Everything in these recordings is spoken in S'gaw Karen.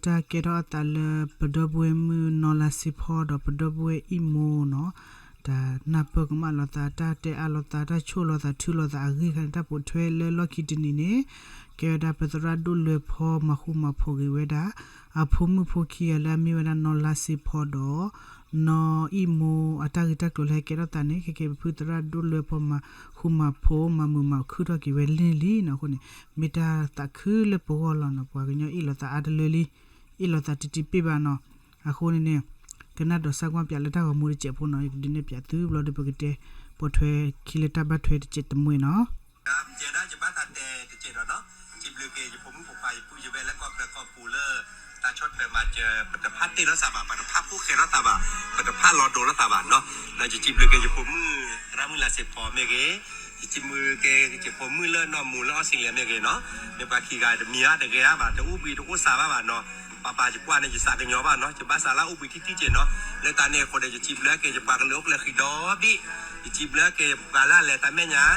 တၢ်ကဲထီၣ်အသးလၢပဒီပုၢ်ဝဲၢ်မုၣ်နီၢ်လါစ့ဖီဒီးပဒီပုၢ်ဝဲၢ်အံၣ်မိၢ်နီၤ, တၢ်နၢ်ပၢၢ်ကမၣ်လိာ်သး တၢ်တဲအါလိာ်သး တၢ်ဆိၣ်လိာ်သးထုလိာ်သးအဂ့ၢ်ခါန့ၣ် တၢ်ပိာ်ထွဲလၢလီၢ်ခံတနံၤန့ၣ် ကဲဝဲဒၣ်ပသရၣ်ဒိၣ်လွဲၤဖီမၤဃူမၤဖိးဂ့ၤဝဲဒၣ် အဖိမုၣ်ဖိခံဂၤလၢအမ့ၢ်ဝဲဒၣ်နီၢ်လါစ့ဖီဒီး နီၢ်အံၣ်မိၢ်အတၢ်ဂ့ၢ်တၢ်ကျိၤလၢဟဲကဲထီၣ်သးန့ၣ် ခဲကဲပဖုသရၣ်ဒိၣ်လွဲၤဖီမၤဃူမၤဖိး မၤမုာ်မၤခုၣ်ထီၣ်က့ၤဝဲလံလံနီၤ. အဃိန့ၣ် မ့ၢ်တၢ်သးခုလၢပဂီၢ်လီၤနီၤ. ပှၤကညီအ့ၣ်လိာ်သးအါတလၢလံ, အ့ၣ်လိာ်သးတံတံပ့ၢ်ဘၣ်နီၤ. အဃိန့ၣ်န့ၣ် ကနၣ်ဒီးစၢ်ကွၢ်ပၠးလၢတၢ်ဂီၤမူတစဲးဖိနီၤ. ယကဒုးနဲၣ်ပၠးသုဘျီဒီး ပကတဲပိာ်ထွဲခံလၢတၢ်ဘၣ်ထွဲတစဲးတမှဲနီၤ. ယဲဒၣ်ယဘၣ်သးတဲတစဲးဒီးနီၤ, စံးဘျုးက့ၤယဖိမုၣ်ဖိခွါ ယပုၢ်ယဝဲၢ်လၢကီၢ်ချၢကီၢ်ပူၤလၢ တၢ်ဆီၣ်ထွဲမၤစၢၤ ပတဖၣ်တ့ၢ်လိာ်သးဘၣ်, ပတဖၣ်ဖိဃဲလိာ်သးဘၣ်, ပတဖၣ်လီၤဒိးလိာ်သးဘၣ်နီၤ. ဒီးယစံးဘျုးက့ၤယဖိမုၣ် သရၣ်မုၣ်လါစ့ဖီမ့ၢ်ဂ့ၤ, ယစံးဘျုးက့ၤယဖိမုၣ်လၢနီၢ်မူလၢအီစ့ၣ်လ့းမ့ၢ်ဂ့ၤနီၤ. မ့ၢ်ပှၤခံဂၤတမံၤဧါတဂၤဧါဘၣ်, တအိၣ်ဘှံးတအိၣ်သါဘၣ်ဘၣ်နီၤ. ပၢ်ပၢ်ယကွၢ်န့ၣ် ယသးကညီၤဘၣ်နီၤ, ယဘၣ်သးလၢအအိၣ်ဘှံးထံထံက့ၤနီၤ. လၢတၢ်န့ၣ်အဃိဒီး ယစံးဘျုးက့ၤယပှၤကလုာ်အိၣ်ကျၢၢ်ဃံဒီဘ့ၣ်, ယစံးဘျုးက့ၤပှၤလၢအလဲၤတၢ်မဲာ်ညါ,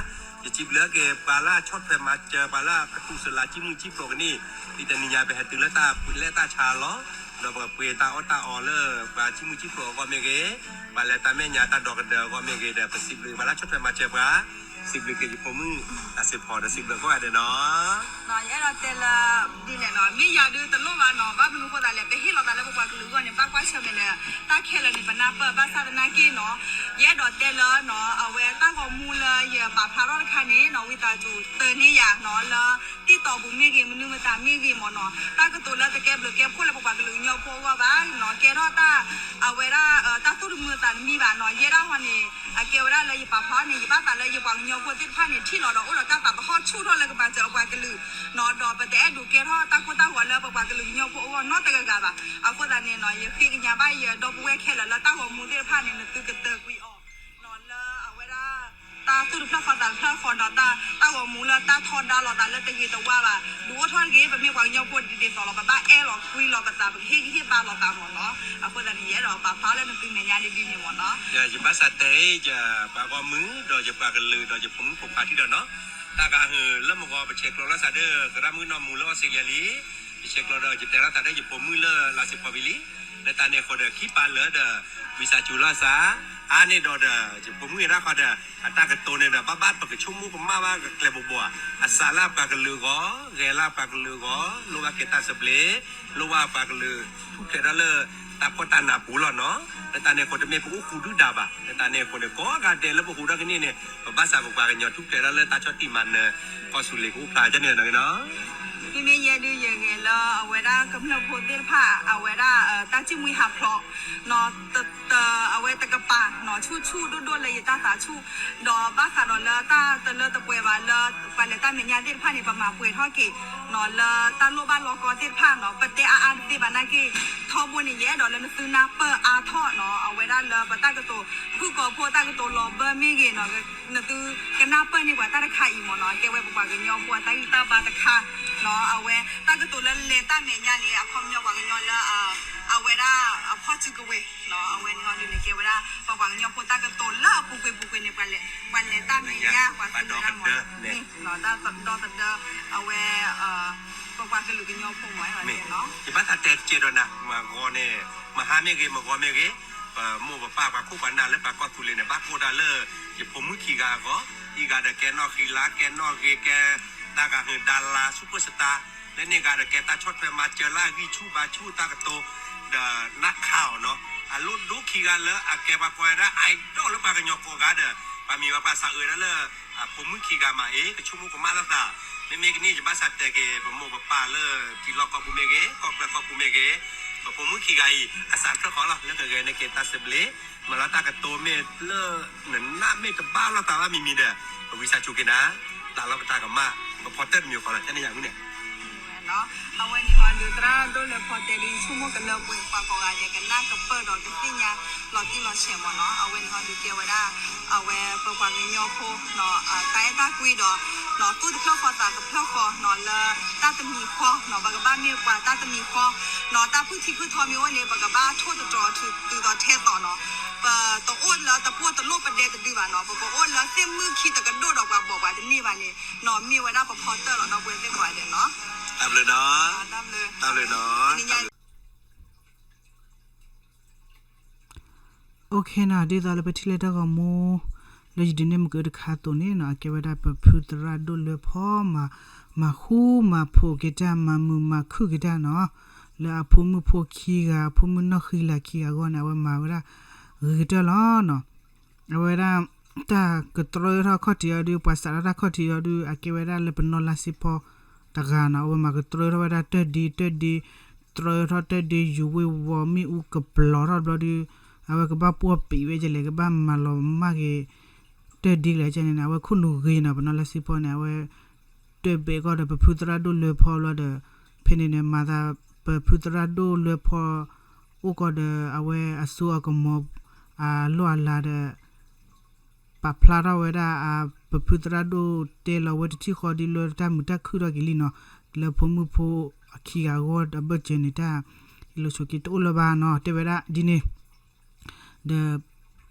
ယစံးဘျုးက့ၤပှၤလၢအဆီၣ်ထွဲမၤစၢၤ ပှၤလၢအကသူၣ်စၢၤလၤ ကံၢ်မုၢ်ကံၢ်ဖျိးကန့ၣ်, ဒ်တနံၤညါပဟဲတုၤလၢတၢ်ပှ့ၤလဲၣ်တၢ်ဆါလီၤ. ဒီးပကပှ့ၤတၢ်အီၣ်တၢ်အီလၢပှၤကံၢ်မုၢ်ကံၢ်ဖျိးအဂီၢ်မ့ၢ်ဂ့ၤ, ပှၤလဲၤတၢ်မဲာ်ညါတၢ်ဒီသဒၢအဂီၢ်မ့ၢ်ဂ့ၤဒီး ပစံးဘျုးပှၤလၢဆီၣ်ထွဲမၤစၢၤပှၤ, စံးဘျုးက့ၤယဖိမုၣ် လါစ့ဖီဒီး စံးဘျုးကိးဂၤဒဲးနီၤ. ယအဲၣ်ဒိးတဲလၢ ဒ်လဲၣ်နီၤ, မ့ၢ်ယၤဒုးတလိၣ်ဘၣ်နီၤ, ဘၣ်မနုၤဃိသးလဲၣ်, ပဟ့ၣ်လီၤသးလၢပပှၤကလုာ်အဂီၢ်န့ၣ် ဘၣ်ကွၢ်ဆၢၣ်မဲာ်လၢ တၢ်ခဲလၢာ်န့ၣ် ပနၢ်ပၢၢ်ဘၣ်ဆၣ်သနာ်က့နီၤ. ယအဲၣ်ဒိးတဲလၢနီၤ, အဝဲတၢ်ဂီၤမူလၢယပာ်ဖျါထီၣ်တခါန့ၣ်နီၤ, ဝံသးစူၤတၢၤန့ၢ်ယၤနီၤ, လၢ TikTok ပူၤမ့ၢ်ဂ့ၤ, မနုၤမတၤမ့ၢ်ဂ့ၤမ့ၢ်နီၤ, တၢ်ကတိၤလၢတကဲဘျုးကဲဖှိၣ်လၢပပှၤကလုာ်ကညီဖိအဂီၢ်ဘၣ်နီၤ, ကဲထီၣ်တၢ် အဝဲဒၣ် တၢ်သူၣ်တမုာ်သးတမံၤဘၣ်နီၤ. ယဲဒၣ်ဟီန့ၣ် အကဲဝဲဒၣ်လၢယပာ်ဖျါန့ၣ် ယဘၣ်သးလၢယပှၤကညီဖိသ့ၣ်တဖၣ်န့ၣ် ထံၣ်လီၤဒီးအိၣ်ဒီးတၢ်သးသဟီၣ်ဆူၣ်ထီၣ်လၢကမၤစၢၤအပှၤကလုာ်နီၤ, ဒီးပတအဲၣ်ဒိးကဲထီၣ်တၢ်ကိၢ်တၢ်ဂီၤလၢပပှၤကလုာ်ကညီဖိအဂီၢ်နီတဂၤဂၤဘၣ်. အဃိသတးန့ၣ်နီၤ, ယဃ့ကညးဘၣ်ယဒီပုၢ်ဝဲၢ်ခဲလၢာ်လၢတၢ်ဂီၤမူသ့ၣ်တဖၣ်န့ၣ် နသုကတၢၤကွံာ်အီၤနီၤ, လၢအဝဲဒၣ် တၢ်သူၣ်တဖျၢၣ်ဃီသးတဖျၢၣ်ဃီနီၤ, တၢ်ဂီၤမူလၢတၢ်ထီဒါလိာ်သးလၢတဂ့ၤတဝါဘၣ်, ဒုးအိၣ်ထီၣ်တဂ့ၤ, ပမ့ၢ်ပှၤကညီဖိဒ်သိးလီၤ, ပဘၣ်အဲၣ်လီၤကွံလီၤပသး, ပကဟ့ၣ်ဂံၢ်ဟ့ၣ်ဘါလိာ်သးမ့ၢ်နီၤ. အဃိသတးန့ၣ် ယအဲၣ်ဒိးပာ်ဖျါလၢနသုမဲာ်ညါဒ်ဒ်န့ၣ်မ့ၢ်နီၤ. ယဘၣ်ဆၣ်တဲ ယပှၤဂီၢ်မုၢ် ဒီးယပှၤကလုာ် ဒီးယဖိမုၣ်ဖိခွါထံၣ်ဒီးနီၤ, တၢ်ဂၤဟုၣ်လၢမဂီၤ ပဆဲးကျိးလိာ်သးဒီး သရၣ်မုၣ်နီၢ်မူလၢအီစထြ့လယါလံ, ယဆဲးကျိးဒီးယတဲလိာ်သးဒီးယဖိမုၣ်လၢလါစ့ဖီဘံလံ. လၢတၢ်န့ၣ်အဃိဒီး ခံပာ်လၢဒီး ဝံသးစူၤလိာ်သး, အါန့ၢ်ဒီးဒီး ယဖိမုၣ်အံၤဒၣ်ဃီဒီး အတၢ်ကတိၤန့ၣ်ဒီး ဘၣ်ဘၣ်ပကဆိကမိၣ်ကမၣ်ဘၣ်ကကျဲးဘိးဘိးဧါ, အစးလၢအပှၤကလုာ်အဂီၢ်, ဂဲၤလၢအပှၤကလုာ်အဂီၢ်, လိၣ်ဘၣ်က့ၤတၢ်သဘျ့, လိၣ်ဘၣ်ပှၤကလုာ်ထူၣ်ဖျဲးဒီးလၢ တၢ်ဖှီၣ်တၢ်နးပူၤလီၤနီၤ. လၢတၢ်န့ၣ်အဃိ တမ့ၢ်ပအိၣ်ဃူဒုၣ်ဒါဘၣ်. လၢတၢ်န့ၣ်အဃိန့ၣ် ကိးဂၤဒဲးလၢပဟူးထီၣ်ကန့ၢ်န့ၣ် ပဘၣ်စးပပှၤကညီထူၣ်ဖျဲးဒီးလၢတၢ်ဆီၣ်တံၢ်မၤနၢၤ ကီၢ်သူလ့ၤကအိၣ်ဖျါကန့ၣ်နီၤ. မ့မ့ၢ်ယဲဒုးယဂဲၤလၢအဝဲဒၣ်ကမျၢၢ်ဖိသ့ၣ်တဖၣ် အဝဲဒၣ် တၢ်စံၣ်မှံဟးဖျိးနီၤ, တ အဝဲတကပၤနီၤ, ဆူၣ်ဆူၣ်ဒိၣ်ဒိၣ်လၢယတၢ်သးဆူၣ်, ဒီးဘၣ်ဃးဒီးလၢတၢ်တလၢတပှဲၤဘၣ်လၢ ပှၤလဲၤတၢ်မဲာ်ညါသ့ၣ်တဖၣ်န့ၣ် ပမၤပှဲၤထီၣ်က့ၤနီၤ, လၢတၢ်လိၣ်ဘၣ်လီၢ်ကီသ့ၣ်တဖၣ်နီၤ, ပတဲအါအါတသ့ဘၣ်နာ်က့, ထီဘိန့ၣ် ယအဲၣ်ဒိးလၢနသုနၢ်ပၢၢ်အါထီၣ်နီၤ, အဝဲဒၣ်လၢပတၢ်ကတိၤဖုၣ်ကိာ်ဖိ တၢ်ကတိၤလီၤဘၢမ့ၢ်ဂ့ၤနီၤ, နသုကနၢ်ပၢၢ်န့ၢ်ပှၤတၢ်တခါအံၤမ့ၢ်နီၤ, ကဲဝဲပပှၤကညီဖိအတၢ်ဂံၢ်တၢ်ဘါတခါနီၤ, အဝဲတၢ်ကတိၤလၢလဲၤတၢ်မဲာ်ညါန့ၣ် အခီပညီပှၤကညီလၢ အဝဲဒၣ်အဖီၣ်စုကဝဲၤနီၤ, အဝဲန့ၣ်ဟီဒုးန့ၣ် ကဲဝဲဒၣ် ပပှၤကညီဖိတၢ်ကတိၤလၢအပူၤကွံာ်ပူၤကွံာ်န့ၣ် ပှၤလဲၤ ပှၤလဲၤတၢ်မဲာ်ညါ ပှၤသ့ၣ်ညါမ့ၢ် ဒီသဒၢ အဝဲ ပပှၤကလုာ်ကညီဖိမ့ၢ်နီၤ, ယဘၣ်သးတဲတကဲဒီးနၤ, မဂီၤန့ၣ် မဟါမ့ၢ်ဂ့ၤ မဂီၤမ့ၢ်ဂ့ၤ, ပမိၢ်ပပၢ်ပှၤခိၣ်ပှၤနၢ်လၢပှၤကီၢ်သူလ့ၤန့ၣ် ဘၣ်ကိၢ်ဒၣ်လၢ ယဖိမုၣ်ခံဂၤအဂီၢ်, အံၤဂၤဒီးကဲနီၣ်ဃံလၤ ကဲနီၣ်ဂ့ၤ ကဲတၢ်ဂၤဟုၣ်ဒါလါ ဆူၣ်ကိၣ်စတါ လၢန့ၣ်ဂၤဒီးကဲတၢ်ဆီၣ်ထွဲမၤစၢၤလၢအဂံၢ်ဆူၣ်ဘါဆူၣ်တၢ်ကတိၤ, ဒီးနၢ်ခါအီၤနီၤ, အလိၣ်ဒိခံဂၤလၢအကဲပှၤကိးဝဲဒၣ် idol လၢပှၤကညီကိးဂၤဒီး ပှၤမံၤပှၤပှၢ်စးအၢဝဲဒၣ်လၢ အဖိမုၣ်ခံဂၤမးအံၤ ကဆိကမိၣ်ကမၣ်လိာ်သး, မ့မ့ၢ်ကန့ၣ် ယဘၣ်သးတဲက့ၤ ပမိၢ်ပပၢ်လၢထံလီၢ်ကီၢ်ပူၤမ့ၢ်ဂ့ၤ ကီၢ်ချၢကီၢ်ပူၤမ့ၢ်ဂ့ၤ, ပဖိမုၣ်ခံဂၤအံၤ အစးတဖျၢၣ်ဃီလီၤ လၢကဂဲၤန့ၢ်က့ၤတၢ်သဘျ့, မၤလၢတၢ်ကတိၤမ့ၢ်လၢ နနၢ်မ့ၢ်တဘၣ်လိာ်သးဘၣ်မံၤမံၤဒီး ပဝံသးစူၤက့ၤနၤ, တၢ်လီၢ်ပတၢ်ကမၣ် ပဖီတၢၣ်တမံၤဃီလီၤ ကန့ၣ်ယၤမုၢ်န့ၣ် အဝဲန့ၣ်ဟီဒုး သရၣ်ဒိၣ်လွဲၤဖီတဲဒုး ယဆိကမိၣ်ကလၢပှဲၤပှၤကိးဂၤဒဲး ကနၢ်ကပၢၢ်ဒီးကသ့ၣ်ညါလီၤတံၢ်လီၤဆဲးမ့ၢ်နီၤ, အဝဲန့ၣ်ဟီဒုးကဲဝဲဒၣ် အဝဲပပှၤကညီဖိ တၢ်အဲၣ်တၢ်ကွံဒီး သူၣ်တဖျၢၣ်ဃီသးတဖျၢၣ်ဃီနီၤ လၢတၢ်တမံၤဃီနီၤ ပကဘၣ်မ့ၢ်ပှၤတၢ်တမံၤဃီနီၤ တၢ်ဖုၣ်ထံဖုၣ်ထီမ့ၢ်အိၣ်န့ၣ် ပကဘၣ်ထိၣ်သတြီၤထုးတုၤဒီးထဲသိးနီၤ, ပတအိၣ်လၢတပိၢ်တလိၣ်ပဒဲတဒုဘၣ်နီၤ ပကအိၣ်လၢသ့ၣ်မုၢ်ခံတကဒိၣ်ဒီးပှၤဘီးပှၤတန့ၢ်ဘၣ်န့ၣ်နီၤ မ့ၢ်ဝဲဒၣ်ပဖီတၢၣ်လီၤ ဒီပုၢ်ဝဲၢ်သ့ၣ်ကိးဂၤဒဲးနီၤ, တၢ်ဘျုးနီၤ, တၢ်ဘျုးနီၤ, တနံၤညါ နီၤ ဒ်သိးလၢပထံၣ်လၢတၢ်ဂီၤမူ လၢယဒုးနဲၣ်မုၢ်ကတခါအသိးန့ၣ်နီၤ အကဲဝဲဒၣ်ပဖုသရၣ်ဒိၣ်လွဲဖီမၤ မၤဃူမၤဖိးက့ၤတၢ် မၤမုာ်မၤခုၣ်က့ၤတၢ်နီၤ လၢအဖိမုၣ်ဖိခံဂၤ အဖိမုၣ်နီၢ်ဃံလၤခံဂၤအဂီၢ်န့ၣ် အဝဲမၤဝဲဒၣ် ဂ့ၤကတၢၢ်လီၤနီၤ အဝဲဒၣ် တၢ်ကတြီထီၣ်ခီၣ်ထံးအီၤဒုး ပှၤစးထီၣ်တၢ်ခီၣ်ထံးအီၤဒုး အကဲဝဲဒၣ်လၢပနီၢ်လါစ့ဖီ တဂၤနီၤ အဝဲမၤကတြီထီၣ်ဝဲဒၣ်တၢၢ်ဒ့တၢၢ်ဒ့ တြီထီၣ်တၢၢ်ဒ့ ယူၤဝ့ၤဝီၤ မ့ၣ်အူကပျီၤထီၣ်တဘျီဒုး အဝဲကဘၣ်ပှီၢ်ပံးဝဲကလဲၣ် ကဘၣ်မၤလီၤမၢ်က့ၤ တၢၢ်ဒ့ကလဲၣ်ကန့ၣ် အဝဲခိၣ်နူာ်ဂ့ၤနီၤ ပနီၢ်လါစ့ဖီန့ၣ် အဝဲ တၢၢ်ဘဲးကီၢ်ဒီးပဖုသရၣ်ဒိၣ်လွဲဖီဘျီဒီး ဖဲန့ၣ်န့ၣ် မၤသး ပဖုသရၣ်ဒိၣ်လွဲဖီ အိၣ်ကီးဒီးအဝဲအစိအကမီၤ အလီၢ်အလၤဒီး ပာ်ဖျါထီၣ်ဝဲဒၣ် ပဖုသရၣ်ဒိၣ်တဲလီၤဝဲတထံၣ်ဃီဒ်လၢတၢ်မုာ်တၢ်ခုၣ်ထီၣ်က့ၤလံနီၤ လၢဖိမုၣ်ဖိအခံဂၤအဂီၢ်အဘၢၣ်စၢၤန့ၣ် တၢ်အ့ၣ်လိာ်ဆိးက့တအိၣ်လၢၤဘၣ်နီၤ တဲဝဲဒၣ်ဒ်န့ၣ် ဒီး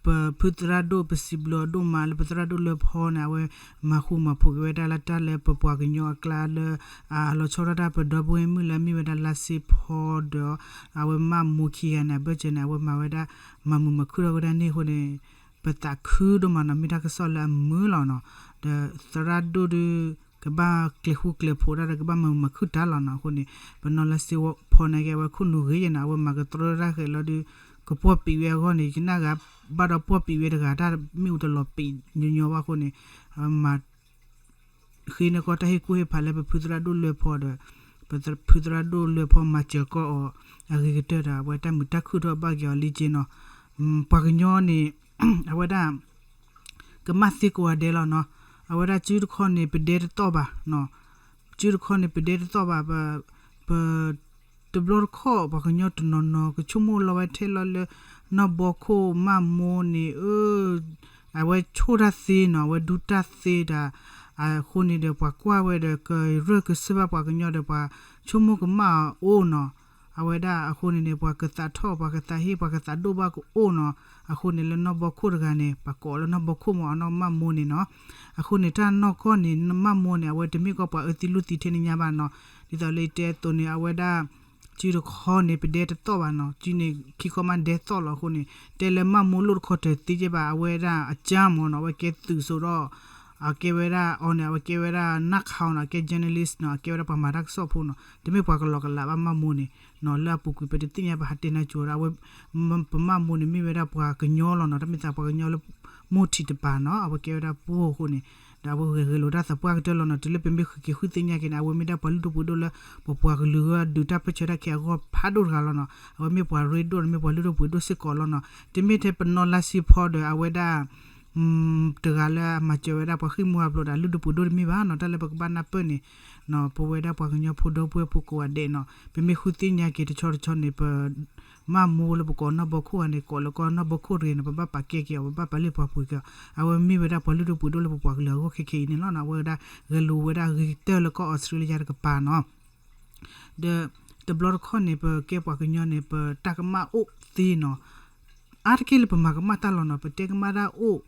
ပဖုသရၣ်ဒိၣ် ပစံးဘျုးအီၤဒိၣ်မးလၢပသရၣ်ဒိၣ်လွဲဖီန့ၣ် အဝဲမၤဃူမၤဖိးက့ၤဝဲဒၣ်လၢတၢ်လၢပပှၤကညီအကျါလၢ အလီၤဆီဒၣ်တၢ်ပဒီပုၢ်ဝဲၢ်မုၣ်လၢအမ့ၢ်ဝဲဒၣ်လါစ့ဖီဒီး အဝဲမၢ်မိၢ်ခံဂၤန့ၣ် အဘၢၣ်စၢၤန့ၣ် အဝဲမၤဝဲဒၣ် မၤမုာ်မၤခုၣ်ထီၣ်ဝဲဒၣ်န့ၣ်အဃိန့ၣ် ပသးခုဒိၣ်မးနီၤ မ့ၢ်တၢ်ကစီၣ်လၢအမုာ်လီၤနီၤ ဒီးသရၣ်ဒိၣ်ဒုး ကဘၣ်ကျဲၤဃူကျဲၤဖိးတၢ်ဒီး ကဘၣ်မၤမုာ်မၤခုၣ်တၢ်လီၤနီၤ အဃိန့ၣ် ပနီၢ်လါစ့ဖီန့ၣ်က့ အဝဲခိၣ်နူာ်ဂ့ၤယဲနီၤ အဝဲမၤကတြီတၢ်ဃဲးလီၤဒုး ကပှီၢ်ပံးဝဲအဂီၢ်န့ၣ် ယကနၣ်ဂၤဘၣ်ဒီးပှီၢ်ပံးဝဲတဂၤ တၢ်မ့ၣ်အူတလီၤပံးညီညီဘၣ်အဃိန့ၣ် အဝဲမၤ ဃ့န့ၢ်ကီၢ်တၢ်ဟ့ၣ်ကူၣ်ဟ့ၣ်ဖးလၢပဖုသရၣ်ဒိၣ်လွဲဖီဒီး ပဖုသရၣ်ဒိၣ်လွဲဖီမၤစၢၤကီၢ်အီၤ အဂ့ၤကတၢၢ်ဒီး အဝဲတၢ်မုာ်တၢ်ခုၣ်ထီၣ်ဘၣ်က့ၤအီၤလံက့နီၤ ပှၤကညီန့ၣ် အဝဲဒၣ် ကမၣ်သ့ကိးဂၤဒဲးလီၤနီၤ အဝဲဒၣ်စုတခီန့ၣ် ပဒဲတသီၣ်ဘၣ် စုတခီန့ၣ် ပဒဲတသီၣ်ဘၣ် ပ ပ တဘျီတခီၣ် ပှၤကညီတနီၤနီၤ ကဆိကမိၣ်လီၤဝဲထဲလီၤလၢ နီၢ်ဘီခိၣ်မၢ်မိၢ်န့ၣ် အဝဲဆိၣ်တၢ်သ့နီၤ အဝဲဒူတၢ်သ့တၢ် အဃိန့ၣ်ဒီး ပှၤကွၢ်ဝဲဒီး ကရၢၢ်ကစၢၢ်ဘၣ်ပှၤကညီဒီး ပှၤဆိကမိၣ်ကမၣ်အအိၣ်နီၤ အဝဲဒၣ်အဃိန့ၣ်န့ၣ် ပှၤကသးထီၣ် ပှၤကသးဟ့ ပှၤကသးဒိၣ်ဘၣ်ကအိၣ်နီၤ အဃိန့ၣ်လၢနီၢ်ဘီခိၣ်တဂၤန့ၣ် ပှၤကိးလၢနီၢ်ဘီခိၣ်မ့ၢ်အနီၢ်မၢ်မိၢ်န့ၣ်နီၤ အဃိန့ၣ် တၢ်နီၢ်ကီၢ်န့ၣ် မၢ်မိၢ်န့ၣ် အဝဲတမ့ၢ်ကီးပှၤအၢသံလိာ်သံထဲန့ၣ်ညါဘၣ်နီၤ ဒ်သိးလၢယတဲအသိးန့ၣ် အဝဲဒၣ် စုတခီန့ၣ် ပဒဲတသီၣ်ဘၣ်နီၤ စုန့ၣ် ခံခီမးဒဲသီၣ်လီၤအဃိန့ၣ် တဲလၢမၢ်မိၢ်လိၣ်တခီတသ့ကဲဘၣ် အဝဲဒၣ်အကၠၢမ့ၢ်နီၤ အဝဲကဲသုးစိးဒီး အကဲဝဲဒၣ်အီၤန့ၣ် အဝဲကဲဝဲဒၣ် နၢ်ခါအီၤနီၤ အကဲ journalist နီၤ အကဲဝဲဒၣ်ပှၤမၤတၢ်ကစီၣ်ဖိနီၤ တမ့ၢ်ပှၤကလီၤကလးဘၣ်မၢ်မိၢ်န့ၣ်နီၤ လၢအပူၤကွံာ်ပတသ့ၣ်ညါ ပဟးတဲနၢ်ကၠိၤဒီး အဝဲ ပမၢ်မိၢ်န့ၣ် မ့ၢ်ဝဲဒၣ်ပှၤကညီလီၤနီၤ တၢ်မ့ၢ်သးပှၤကညီလၢ မိၢ်ထံးတပၤနီၤ အဝဲကဲဝဲဒၣ်ပှိၢ်အဃိန့ၣ် ဒီးအဝဲဂဲၤဂဲၤလိာ်တၢ်သးပှၢ်ကတၢၢ်လီၤနီၤ တုၤလၢပမ့ၢ်ဃုက့ၤဃုသ့ၣ်ညါက့ၤန့ၣ် အဝဲမ့ၢ်ဒၣ်ပှၤလုၢ်ဒိၣ်ပှ့ၤဒိၣ်လၢ ပပှၤကလုာ်ဂၤဒုးတၢ်ပၢၢ်ဆၢတၢ်ခဲအဂီၢ်ဖးဒိၣ်တဂၤလီၤနီၤ အဝဲမ့ၢ်ပှၤရ့ဒိၣ်ဒီးမ့ၢ်ပှၤလုၢ်ဒိၣ်ပှ့ၤဒိၣ်စ့ၢ်ကီးလီၤနီၤ တမ့ၢ်ထဲပနီၢ်လါစ့ဖီဒီးအဝဲဒၣ် တဂၤလၢအမၤစၢၤဝဲဒၣ်ပှၤဃံၢ်မူဟးဖျိးဒီးလုၢ်ဒိၣ်ပှ့ၤဒိၣ်တမ့ၢ်ဘၣ်နီၤ တၢ်လၢပကဘၣ်နၢ်ပၢၢ်န့ၣ် ပဝဲဒၣ်ပှၤကညီဖိဒီပုၢ်ဝဲၢ်ဖိကိးဂၤဒဲးနီၤ ပမ့ၢ်ဃုသ့ၣ်ညါက့ၤတဆီတဆီန့ၣ် ပ မၢ်မိၢ်လၢပကိးနီၢ်ဘီခိၣ်ဂၤန့ၣ် ကိးလၢကီၢ်နီၢ်ဘီခိၣ်တဂၤန့ၣ် ပဘၣ်ပာ်ကဲက့ၤအီၤ ပဘၣ်ပာ်လုၢ်ပာ်ပှ့ၤက့ၤအီၤ အဝဲမ့ၢ်ဝဲဒၣ်ပှၤလုၢ်ဒိၣ်ပှ့ၤဒိၣ်လၢပပှၤကလုာ်အဂီၢ်ခဲခဲအံၤန့ၣ်လီၤနီၤ အဝဲဒၣ်ဂဲၤလိာ်ဝဲဒၣ်ဂ့ၤကတၢၢ်လၢကီၢ်အီးစထြ့လယါတကပၤနီၤ ဒီး တဘျီတခီၣ်န့ၣ် ပကဲပှၤကညီန့ၣ် ပတၢ်ကမၣ်အိၣ်သ့နီၤ အါတက့ၢ်လၢပမၤကမၣ်တၢ်လီၤနီၤ ပတဲကမၣ်တၢ်အိၣ်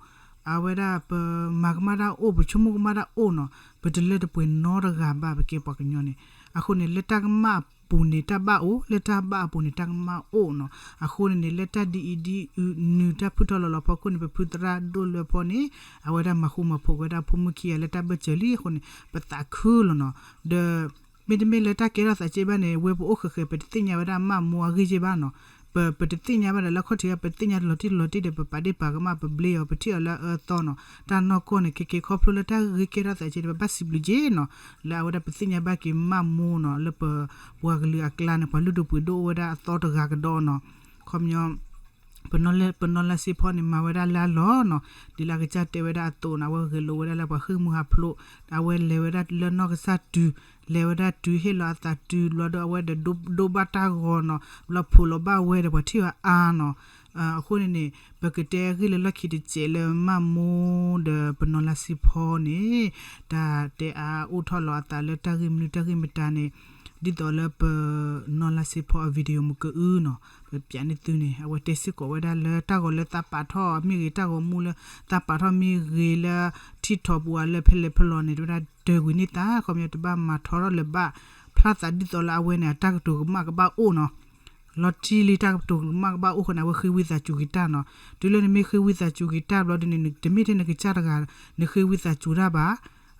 အဝဲဒၣ်ပမၤကမၣ်တၢ်အိၣ် ပဆိကမိၣ်ကမၣ်တၢ်အိၣ်နီၤ ပတလၢတပှဲၤနီတဂၤဘၣ် ပကဲပှၤကညီန့ၣ် အဃိန့ၣ် လၢတၢ်ကမၣ်အပူၤန့ၣ် တၢ်ဘၣ်အိၣ် လၢတၢ်ဘၣ်အပူၤန့ၣ် တၢ်ကမၣ်အိၣ်နီၤ အဃိန့ၣ်န့ၣ် လၢတၢ်ဒ်အံၤဒ်အုးနုၤတၢ်ဖုၣ်ထီၣ်လီၤလီၤဖီခိၣ်န့ၣ် ပဖုသရၣ်ဒိၣ်လွဲဖီန့ၣ် အဝဲဒၣ်မၤဃူမၤဖိးဝဲဒၣ်ဖိမုၣ်ခံဂၤလၢတၢ်ဘၢၣ်စၢၤလံအဃိန့ၣ် ပသးခုလီၤနီၤ ဒီး မ့တမ့ၢ်လၢတၢ်ကဲထီၣ်သးစ့ဘၣ်န့ၣ် ဝဲပအိၣ်ဃဲးဃဲး ပတသ့ၣ်ညါဝဲဒၣ်မၢ်မိၢ်အဂ့ၢ်က့ဘၣ်နီၤ ပ ပတသ့ၣ်ညါဘၣ်ဒီးလၢခီၣ်ထံး ပသ့ၣ်ညါတလီၤတံၢ်လီၤတံၢ်ဒီး ပပာ်ဒ့ၣ်ပာ်ကမၣ် ပဘျ့အီၤ ပထံၣ်အီၤလၢအအၢအသီနီၤ တၢ်နီၢ်ကီၢ်န့ၣ် ခဲကဲခီဖျိလၢတၢ်ဂ့ၢ်ကဲထီၣ်သးစ့န့ၣ် ပဘၣ်စံးဘျုးက့နီၤ လၢအဝဲဒၣ်ပသ့ၣ်ညါဘၣ်က့ၤမၢ်မိၢ်နီၤ လၢပပှၤကလုာ်အကျါန့ၣ် ပှၤလုၢ်ဒိၣ်ပှ့ၤဒိၣ်အိၣ်ဝဲဒၣ်အသီတဂၤကဒီးနီၤ ခီပညီ ပနီၢ်လါစ့ဖီန့ၣ် မၤဝဲဒၣ်လၢအလီၢ်နီၤ ဒ်လၢအကစၢ်တဲဝဲဒၣ်အသိးနီၤ အဝဲဂဲၤလိာ်ဝဲဒၣ်လၢပှၤဃံၢ်မူဟးဖျိး အဝဲလဲၤဝဲဒၣ်လၢနီၢ်ကစၢ်တုၤ လဲၤဝဲဒၣ်တုၤဟ့ၣ်လီၤအသးတုၤဘျီဒီး အဝဲဒီးဒိဘၣ်တၢ်ဂီၤနီၤ ဘျီဖိးလီၤဘၣ်ဝဲဒီးပှၤထံၣ်အီၤအါနီၤ အဃိန့ၣ်န့ၣ် ပကတဲအဂ့ၢ်လၢလီၢ်ခံတစဲးလၢမၢ်မိၢ်ဒီးပနီၢ်လါစ့ဖီန့ၣ် တၢ်တဲအါအိၣ်ထီၣ်လီၤအသးလၢတၢ်ဂ့ၢ်မနုၤတၢ်ဂ့ၢ်မတၤန့ၣ် ဒ်သိးလၢပ နီၢ်လါစ့ဖီအ video မုၢ်ကအုနီၤ ပပျးန့ၢ်သုန့ၣ် အဝဲတဲစ့ၢ်ကီးဝဲဒၣ်လၢတၢ်ဂီၤလၢသးပာ်ထီၣ်မ့ၢ်ဂ့ၤ တၢ်ဂီၤမူလၢသးပာ်ထီၣ်မ့ၢ်ဂ့ၤ လၢထံၣ်ထီၣ်ပူၤအလၢဖဲလဲၣ်ဖဲလဲၣ်န့ၣ် တဝဲဒၣ်တၢၤကွံာ်န့ၢ်သး ခီပညီတဘၣ်မၤထီထီၣ်လၢၤဘၣ် ဖျါသးဒ်သိးလၢအဝဲန့ၣ် အတၢ်ကတိၤကမၣ်ကဘၣ်အိၣ်နီၤ လီၤတံၢ်လံတၢ်ကတိၤကမၣ်ကဘၣ်အိၣ်ဃိန့ၣ် အဝဲဃ့ဝံသးစူၤက့ၤတၢ်နီၤ. တုၤလၢနမ့ၢ်ဃ့ဝံသးစူၤက့ၤတၢ်ဘျီဒ်န့ၣ် တမ့ၢ်ထဲနကစၢ်တဂၤ နဃ့ဝံသးစူၤတၢ်ဘၣ်.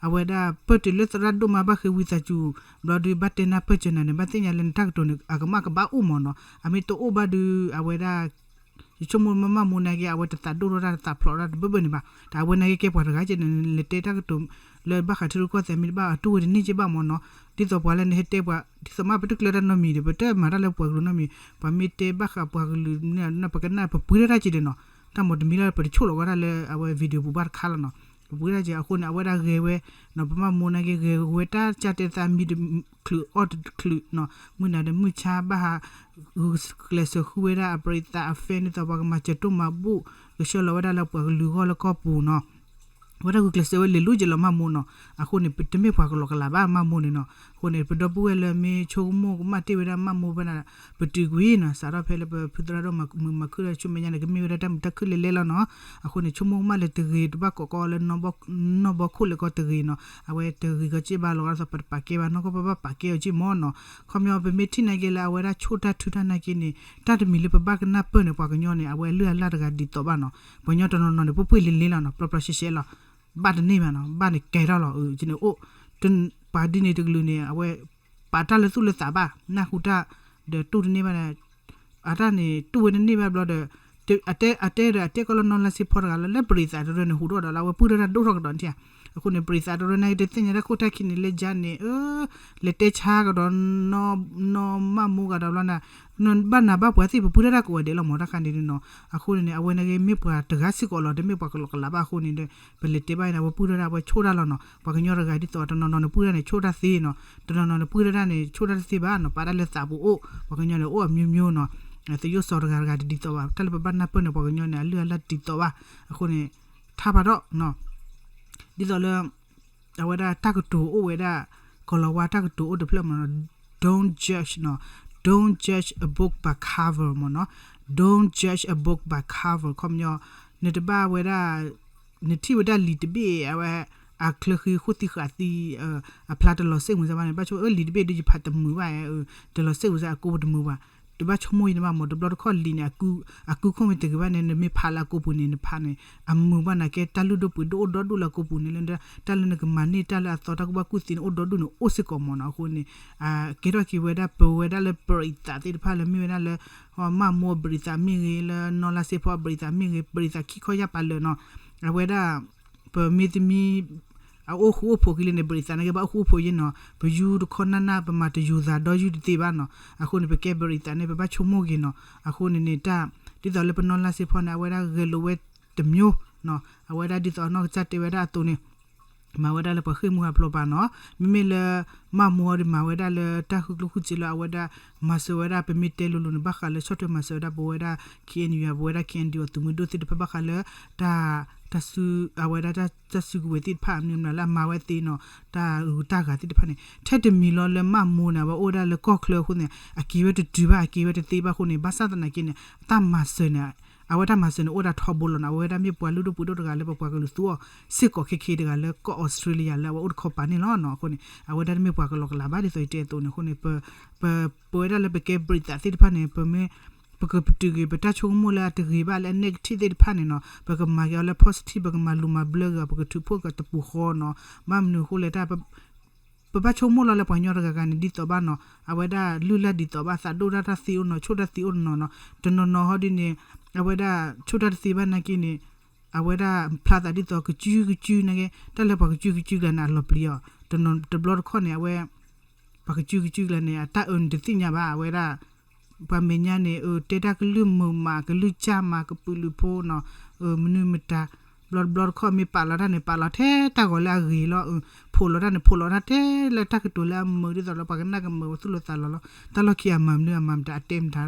အဝဲဒၣ်ပၢၢ်တုၤလၢသရၣ်ဒိၣ်မးဘၣ်ဃ့ဝံသးစူၤ ဘျီဒုးဘၣ်တဲနၢ်ပၢၢ်စၢၤနၤန့ၣ် ဘၣ်သ့ၣ်ညါလၢနတၢ်ကတိၤန့ၣ် အကမၣ်ကဘၣ်အိၣ်မးနီၤ. အမ့ၢ်တအိၣ်ဘၣ်ဒုး အဝဲဒၣ် ယဆိကမိၣ်မးမၢ်မူနာ်က့ အဝဲတသးဒိၣ်ထီၣ်တၢ် တသးဖျိးတၢ်တဘၢဘၢန့ၣ်ဘၣ်. တၢ်အဝဲနာ်က့ကဲပှၤတဂၤက့န့ၣ် လဲၤတဲတၢ်ကတိၤလၢဘၣ်ဃးထံရူၢ်ကီၢ်သဲးမ့ၢ်တဘၣ် အတူၢ်ဝဲတန့ၢ်က့ဘၣ်မးနီၤ. ဒ်သိးပှၤလၢနဟဲတဲပှၤ ဒ်သိးမးပတကျၢၤတၢ်နီတမံၤဒီး ပတမၤတၢ်လၢပှၤကလုာ်နီတမံၤ ပှၤမ့ၢ်တဲဘၣ်ဃးပှၤကလုာ်န့ၣ် ပကနၣ်ပပှ့ၤထီၣ်တၢ်က့ဒၣ်နီၤ. တၢ်မၤတမံၤလၢပတဆိၣ်လီၤဝဲဒၣ်လၢအဝဲ video ပူၤဘၣ်တခါလီၤနီၤ. ပပှ့ၤထီၣ်က့အဃိန့ၣ် အဝဲဒၣ်ဂဲၤဝဲနီၤ ပမၢ်မူနာ်က့ ဂဲၤဝဲတၢ်ကၢ်တဲသးမံတချုးအီၣ်တချုးနီၤ မုၢ်နၤဒီးမုၢ်ဆါဘၣ်ဟး ဂုာ်ကျဲးစၢးဃုဝဲဒၣ်အပြံးသးအ fan ဒ်သိးပှၤကမၤစၢၤတိၢ်မၤဘူၣ် ကဆှၢလီၤဝဲဒၣ်လၢပှၤကလုာ်ဂီၢ်လၢကီၢ်ပူၤနီၤ. အဝဲဒၣ်ဂုာ်ကျဲးစၢးဝဲလဲၤလိၤက့ၤလီၤမၢ်မူနီၤ. အဃိန့ၣ် ပတမ့ၢ်ပှၤကလီကလးဘၣ်မၢ်မူန့ၣ်နီၤ. အဃိန့ၣ် ပဒီပုၢ်ဝဲၢ်လၢမ့ၢ်ဆိကမိၣ်ကမၣ်တ့ၢ်ဝဲဒၣ်မၢ်မူဘၣ်နၤ ပတုာ်ကွံာ်နီၤ စးထီၣ်ဖဲလၢပဖုသရၣ်ဒိၣ်မၤမုာ်မၤခုၣ်ဒီးဆူမဲာ်ညါန့ၣ် ကမ့ၢ်ဝဲဒၣ်တၢ်မုာ်တၢ်ခုၣ်လဲၤလဲၤလီၤနီၤ. အဃိန့ၣ် ဆိကမိၣ်ကမၣ်လၢတဂ့ၤ တဘၣ်ကိးကီးလၢ နီၢ်ဘီခိၣ်လၢကီၢ်တဂ့ၤနီၤ. အဝဲတဂ့ၤကီးက့ဘၣ်လီၤ ဒ်သိးပတပာ်ကဲဘၣ်နီၢ်ကီၢ်ပဘၣ်ပာ်ကဲအီၤက့မၢ်နီၤ. ခီပညီ ပမ့ၢ်ထံၣ်နာ်က့လၢအဝဲဒၣ်ဆိၣ်တၢ်ထုတၢ်နာ်က့န့ၣ် တၢ်တမံၤလၢပဘၣ်ကနၢ်ပၢၢ်န့ၣ် ပှၤကညီန့ၣ် အဝဲအလုၢ်အလၢ်တဂၤဒ်သိးဘၣ်နီၤ. ပှၤကညီတနီၤနီၤန့ၣ် ပှ့ၤပှ့ၤလ့လ့လီၤနီၤ ပျီပျီရှဲရှဲလီၤ. ဘၣ်တန့ၢ်ဘၣ်နီၤ ဘၣ်န့ၣ်ကဲထီၣ်လီၤ အိၣ် ပှၤဒ်န့ၣ်တကလုာ်န့ၣ် အဝဲ ပာ်တၢ်လၢသူၣ်လၢသးဘၣ် နၢ်ဟူတၢ် ဒီးတူၢ်တန့ၢ်ဘၣ်န့ၣ် အတၢ်န့ၣ် တူၢ်ဝဲတန့ၢ်ဘၣ်ဘျီဒီး အတဲ အတဲဒီးအတဲကီးလၢနီၢ်လါစ့ဖီတဂၤလီၤ လၢပြံးသးတရၢန့ၣ် ဟူးထီၣ်ဒီးလၢအဝဲပုၢ်ထီၣ်တၢ်ဒိၣ်ထီၣ်ကဒီးထံၣ်ဧါ. အဃိန့ၣ် ပြံးသးတရၢန့ၣ် တသ့ၣ်ညါတၢ်ခိၣ်တၢ်ခံန့ၣ်လၢယါန့ၣ် အၢ လဲၤတဲဆါကဒီး နီၢ်မၢ်မူကဒီးဘျီန့ၣ် ဘၣ်နးဘၣ်ပှၤသ့ၣ် ပပုၢ်ထီၣ်တၢ်ကိးဂၤဒဲးလီၤမၢ် တၢ်ခါန့ၣ်နီၤ. အဃိန့ၣ် အဝဲန့ၣ်ဂ့ၤမ့ၢ်ပှၤတဂၤစ့ၢ်ကီးလီၤ တမ့ၢ်ပှၤကလီကလးဘၣ်အဃိန့ၣ်ဒီး ပလဲၤတဲဘၣ်အံၤန့ၣ် အဝဲပုၢ်ထီၣ်တၢ် အဝဲဆိၣ်တၢ်လီၤနီၤ. ပှၤကညီတဂၤဒ်သိးတနီၤနီၤန့ၣ် ပုၢ်ထီၣ်န့ၣ် ဆိၣ်တၢ်သ့နီၤ တနီၤနီၤန့ၣ် ပုၢ်ထီၣ်တၢ်န့ၣ် ဆိၣ်တၢ်တသ့ဘၣ်နီၤ ပာ်တၢ်လၢသးပူၤအိၣ် ပှၤကညီန့ၣ် အိၣ်အမျိုးမျိုးနီၤ. သယိၣ်စီၤတဂၤတဂၤတဒ်သိးဘၣ် တၢ်လၢပဘၣ်နၢ်ပၢၢ်န့ၣ် ပှၤကညီန့ၣ် အလုၢ်အလၢ်တဒ်သိးဘၣ်. အဃိန့ၣ် ထါဖးထီၣ်နီၤ ဒ်သိးလၢ အဝဲဒၣ်တၢ်ကတိၤအိၣ်ဝဲဒၣ် ကီၤလၤဝါတၢ်ကတိၤအိၣ်တဖျၢၣ်မၢ်နီၤ don't judge နီၤ don't judge a book by cover မၢ်နီၤ don't judge a book by cover ခီပညီ နတဘၣ်ဝဲဒၣ် နထံၣ်ဝဲဒၣ်လံာ်တဘ့ၣ် အဝဲ အချၢဃံဃိသံဃာ်သံ အဖျါတလီၤစ့ၣ်မုာ်စၢၤဘၣ်န့ၣ် ဘၣ်ဆိ အၢ လံာ်တဘ့ၣ်ဒ်ယဖးတမုာ်ဘၣ် တလီၤစ့ၣ်မုာ်စၢၤအကိးပတမုာ်ဘၣ် တဘၣ်ဆိကမိၣ်အံၤန့ၣ်ဘၣ်မၢ် တဘျီတခီၣ်လံာ်န့ၣ် အကုခိၣ်မ့ၢ်တဂ့ၤဘၣ်န့ၣ် နမ့ၢ်ဖးလၢအကိာ်ပူၤန့ၣ် နဖးန့ၣ် အမုာ်ဘၣ်နာ်က့ တၢ်လုၢ်ဒိၣ်ပှ့ၤဒိၣ်အိၣ်ဒီဒူၣ်လၢအကိာ်ပူၤန့ၣ်လၢ တၢ်လၢနကမၤန့ၢ်တၢ်လၢအသီတၢ်ကူၣ်ဘၣ်ကူၣ်သ့န့ၣ် အိၣ်ဒီဒူၣ်န့ၣ် အိၣ်စ့ၢ်ကီးမၢ်နီၤ. အဃိန့ၣ် ကဲထီၣ်က့ၤဝဲဒၣ် ပဝဲဒၣ်လၢပြံးသးသ့ၣ်တဖၣ်လၢမ့ၢ်ဝဲဒၣ်လၢ မၢ်မူအပြံးသးမ့ၢ်ဂ့ၤ လၢနီၢ်လါစ့ဖီအပြံးသးမ့ၢ်ဂ့ၤ ပြံးသးခံခီယၢ်ပာ်လၢာ်နီၤ အဝဲဒၣ် ပမ့ၢ်သမံ အအိၣ်ဃူအိၣ်ဖိးက့ၤလံန့ၣ် ပြံးသးနာ်က့ဘၣ်အိၣ်ဃူအိၣ်ဖိးယ့ၣ်နီၤ ပယူတခီနၢ်နၢ် ပမၤတယူၤသးဒီယူတသ့ဘၣ်နီၤ. အဃိန့ၣ် ပကဲပြံးသးန့ၣ် ပဘၣ်ဆိကမိၣ်က့ၤနီၤ. အဃိန့ၣ်န့ၣ် တၢ် ဒ်သိးလၢပနီၢ်လါစ့ဖီန့ၣ် အဝဲဒၣ်ဂဲၤလိာ်ဝဲတမျိုးနီၤ အဝဲဒၣ်ဒ်သိးအနီၢ်ကစၢ်တဲဝဲဒၣ်အသိးန့ၣ် မၤဝဲဒၣ်လၢပှၤဃ့ၢ်မှံဟးဖျိးပာ်နီၤ မ့မ့ၢ်လၢ မၢ်မူအီၤဒီးမၤဝဲဒၣ်လၢတၢ်ဃုကျိၣ်ဃုစ့လၢအဝဲဒၣ် မၤစၢၤဝဲဒၣ် ပမ့ၢ်တဲလိၤလိၤန့ၣ် ဘၣ်ဃးလၢဆီၣ်ထွဲမၤစၢၤဝဲဒၣ်ပဝဲဒၣ် ခ့ၣ်အဲၣ်ယူၣ် ပဝဲဒၣ် ခ့ၣ်အဲၣ်ယူၣ် အသုးမုၢ်ဒိၣ်သ့ၣ်တဖၣ်ဘၣ်ဃးလၢ တၢ် တၢ်စု အဝဲဒၣ်တၢ်စုကဝဲၤသ့ၣ်တဖၣ် မနုၤမနုၤလၢအမၤဝဲသ့နီၤ တၢ်ဂုၤတၢ်ဂၤသ့ၣ်တဖၣ်န့ၣ် ထဲတမံၤလီၤလၢမၢ်မူန့ၣ် အဝဲအိၣ်ဝဲဒၣ်လၢကီၢ်ချၢအဃိန့ၣ် အက့ၤဝဲတတုၤဘၣ် အက့ၤဝဲတသ့ဘၣ်အဃိန့ၣ် ဘၣ်ဆၣ်သနာ်က့န့ၣ် အတၢ်မၤစၢၤန့ၣ် အဝဲတၢ်မၤစၢၤန့ၣ် အိၣ်ဒၣ်ထီဘိလီၤနီၤ အဝဲဒၣ်မ့ၢ်ပှၤလုၢ်ဒိၣ်ပှ့ၤဒိၣ်တဂၤလၢပပှၤကလုာ်သူအီၤ စ့ၢ်ကီးခဲခဲတဂၤလၢကီၢ်အီစထြ့လယါလၢအဝဲအိၣ်တခီပၤန့ၣ်လီၤနီၤ အဃိန့ၣ် အဝဲဒၣ်တမ့ၢ်ပှၤကလီကလးဘၣ်ဒ်သိးယတဲအသိးန့ၣ် အဃိန့ၣ် ပ ပဝဲဒၣ်လၢပကဲပြံးသးသ့ၣ်တဖၣ်န့ၣ် ပမ့ၢ် ပကပတုာ်က့ၤ ပတၢ်ဆိကမိၣ်လၢအတဂ့ၤဘၣ်လၢအ negative သ့ၣ်တဖၣ်န့ၣ်နီၤ ပကမၤက့ၤအီၤလၢ positive ပကမၤလူၤမၤဘျၢက့ၤအီၤ ပကထုးဖှိၣ်က့ၤတပူၤဃီနီၤ ဘၣ်မနုၤအဃိလဲၣ်တၢ် ပဘၣ်ဆိကမိၣ်လီၤလၢပှၤကညီတဂၤဂၤန့ၣ် ဒ်သိးဘၣ်နီၤ အဝဲဒၣ်လုၢ်လၢ်ဒ်သိးဘၣ် သးဒိၣ်တၢ်တၢ်သ့အိၣ်နီၤ ဆိၣ်တၢ်သ့အိၣ်နီၤနီၤ တနီၤနီၤဟီဒ်န့ၣ် အဝဲဒၣ်ဆိၣ်တၢ်တသ့ဘၣ်နာ်က့န့ၣ် အဝဲဒၣ်ဖျါသးဒ်သိးကစုကစုနာ်က့ တၢ်လၢပှၤကစုကစုကျါန့ၣ် အလီၤပျံၤအီၤ တဘျီတခီၣ်န့ၣ် အဝဲ ပှၤကစုကစုကျါန့ၣ် အတၢ်အၢန့ၣ်တသ့ၣ်ညါဘၣ် အဝဲဒၣ် ပှၤမဲာ်ညါန့ၣ် အၢ တဲတၢ်ကလုၢ်မုာ်မး ကလုၢ်ကၢ်မး ကပုာ်လုးဖိနီၤ မနုၤမတၤ ဘျီတဘျီတခီၣ်မ့ၢ်ပာ်လီၤတၢ်န့ၣ် ပာ်လီၤထဲတၢ်ဂီၤလၢအဂ့ၤလီၤ အၢ ဖိးလီၤတၢ်န့ၣ် ဖိးလီၤတၢ်ထဲလၢတၢ်ကတိၤလၢအမုာ် ဒ်သိးလၢပှၤကနၣ်ကမုာ် ပသူၣ်လီၤသးလီၤလီၤ တၢ်လီၢ်ခံအမၤမနုၤအမၤမတၤ အတဲမတၤ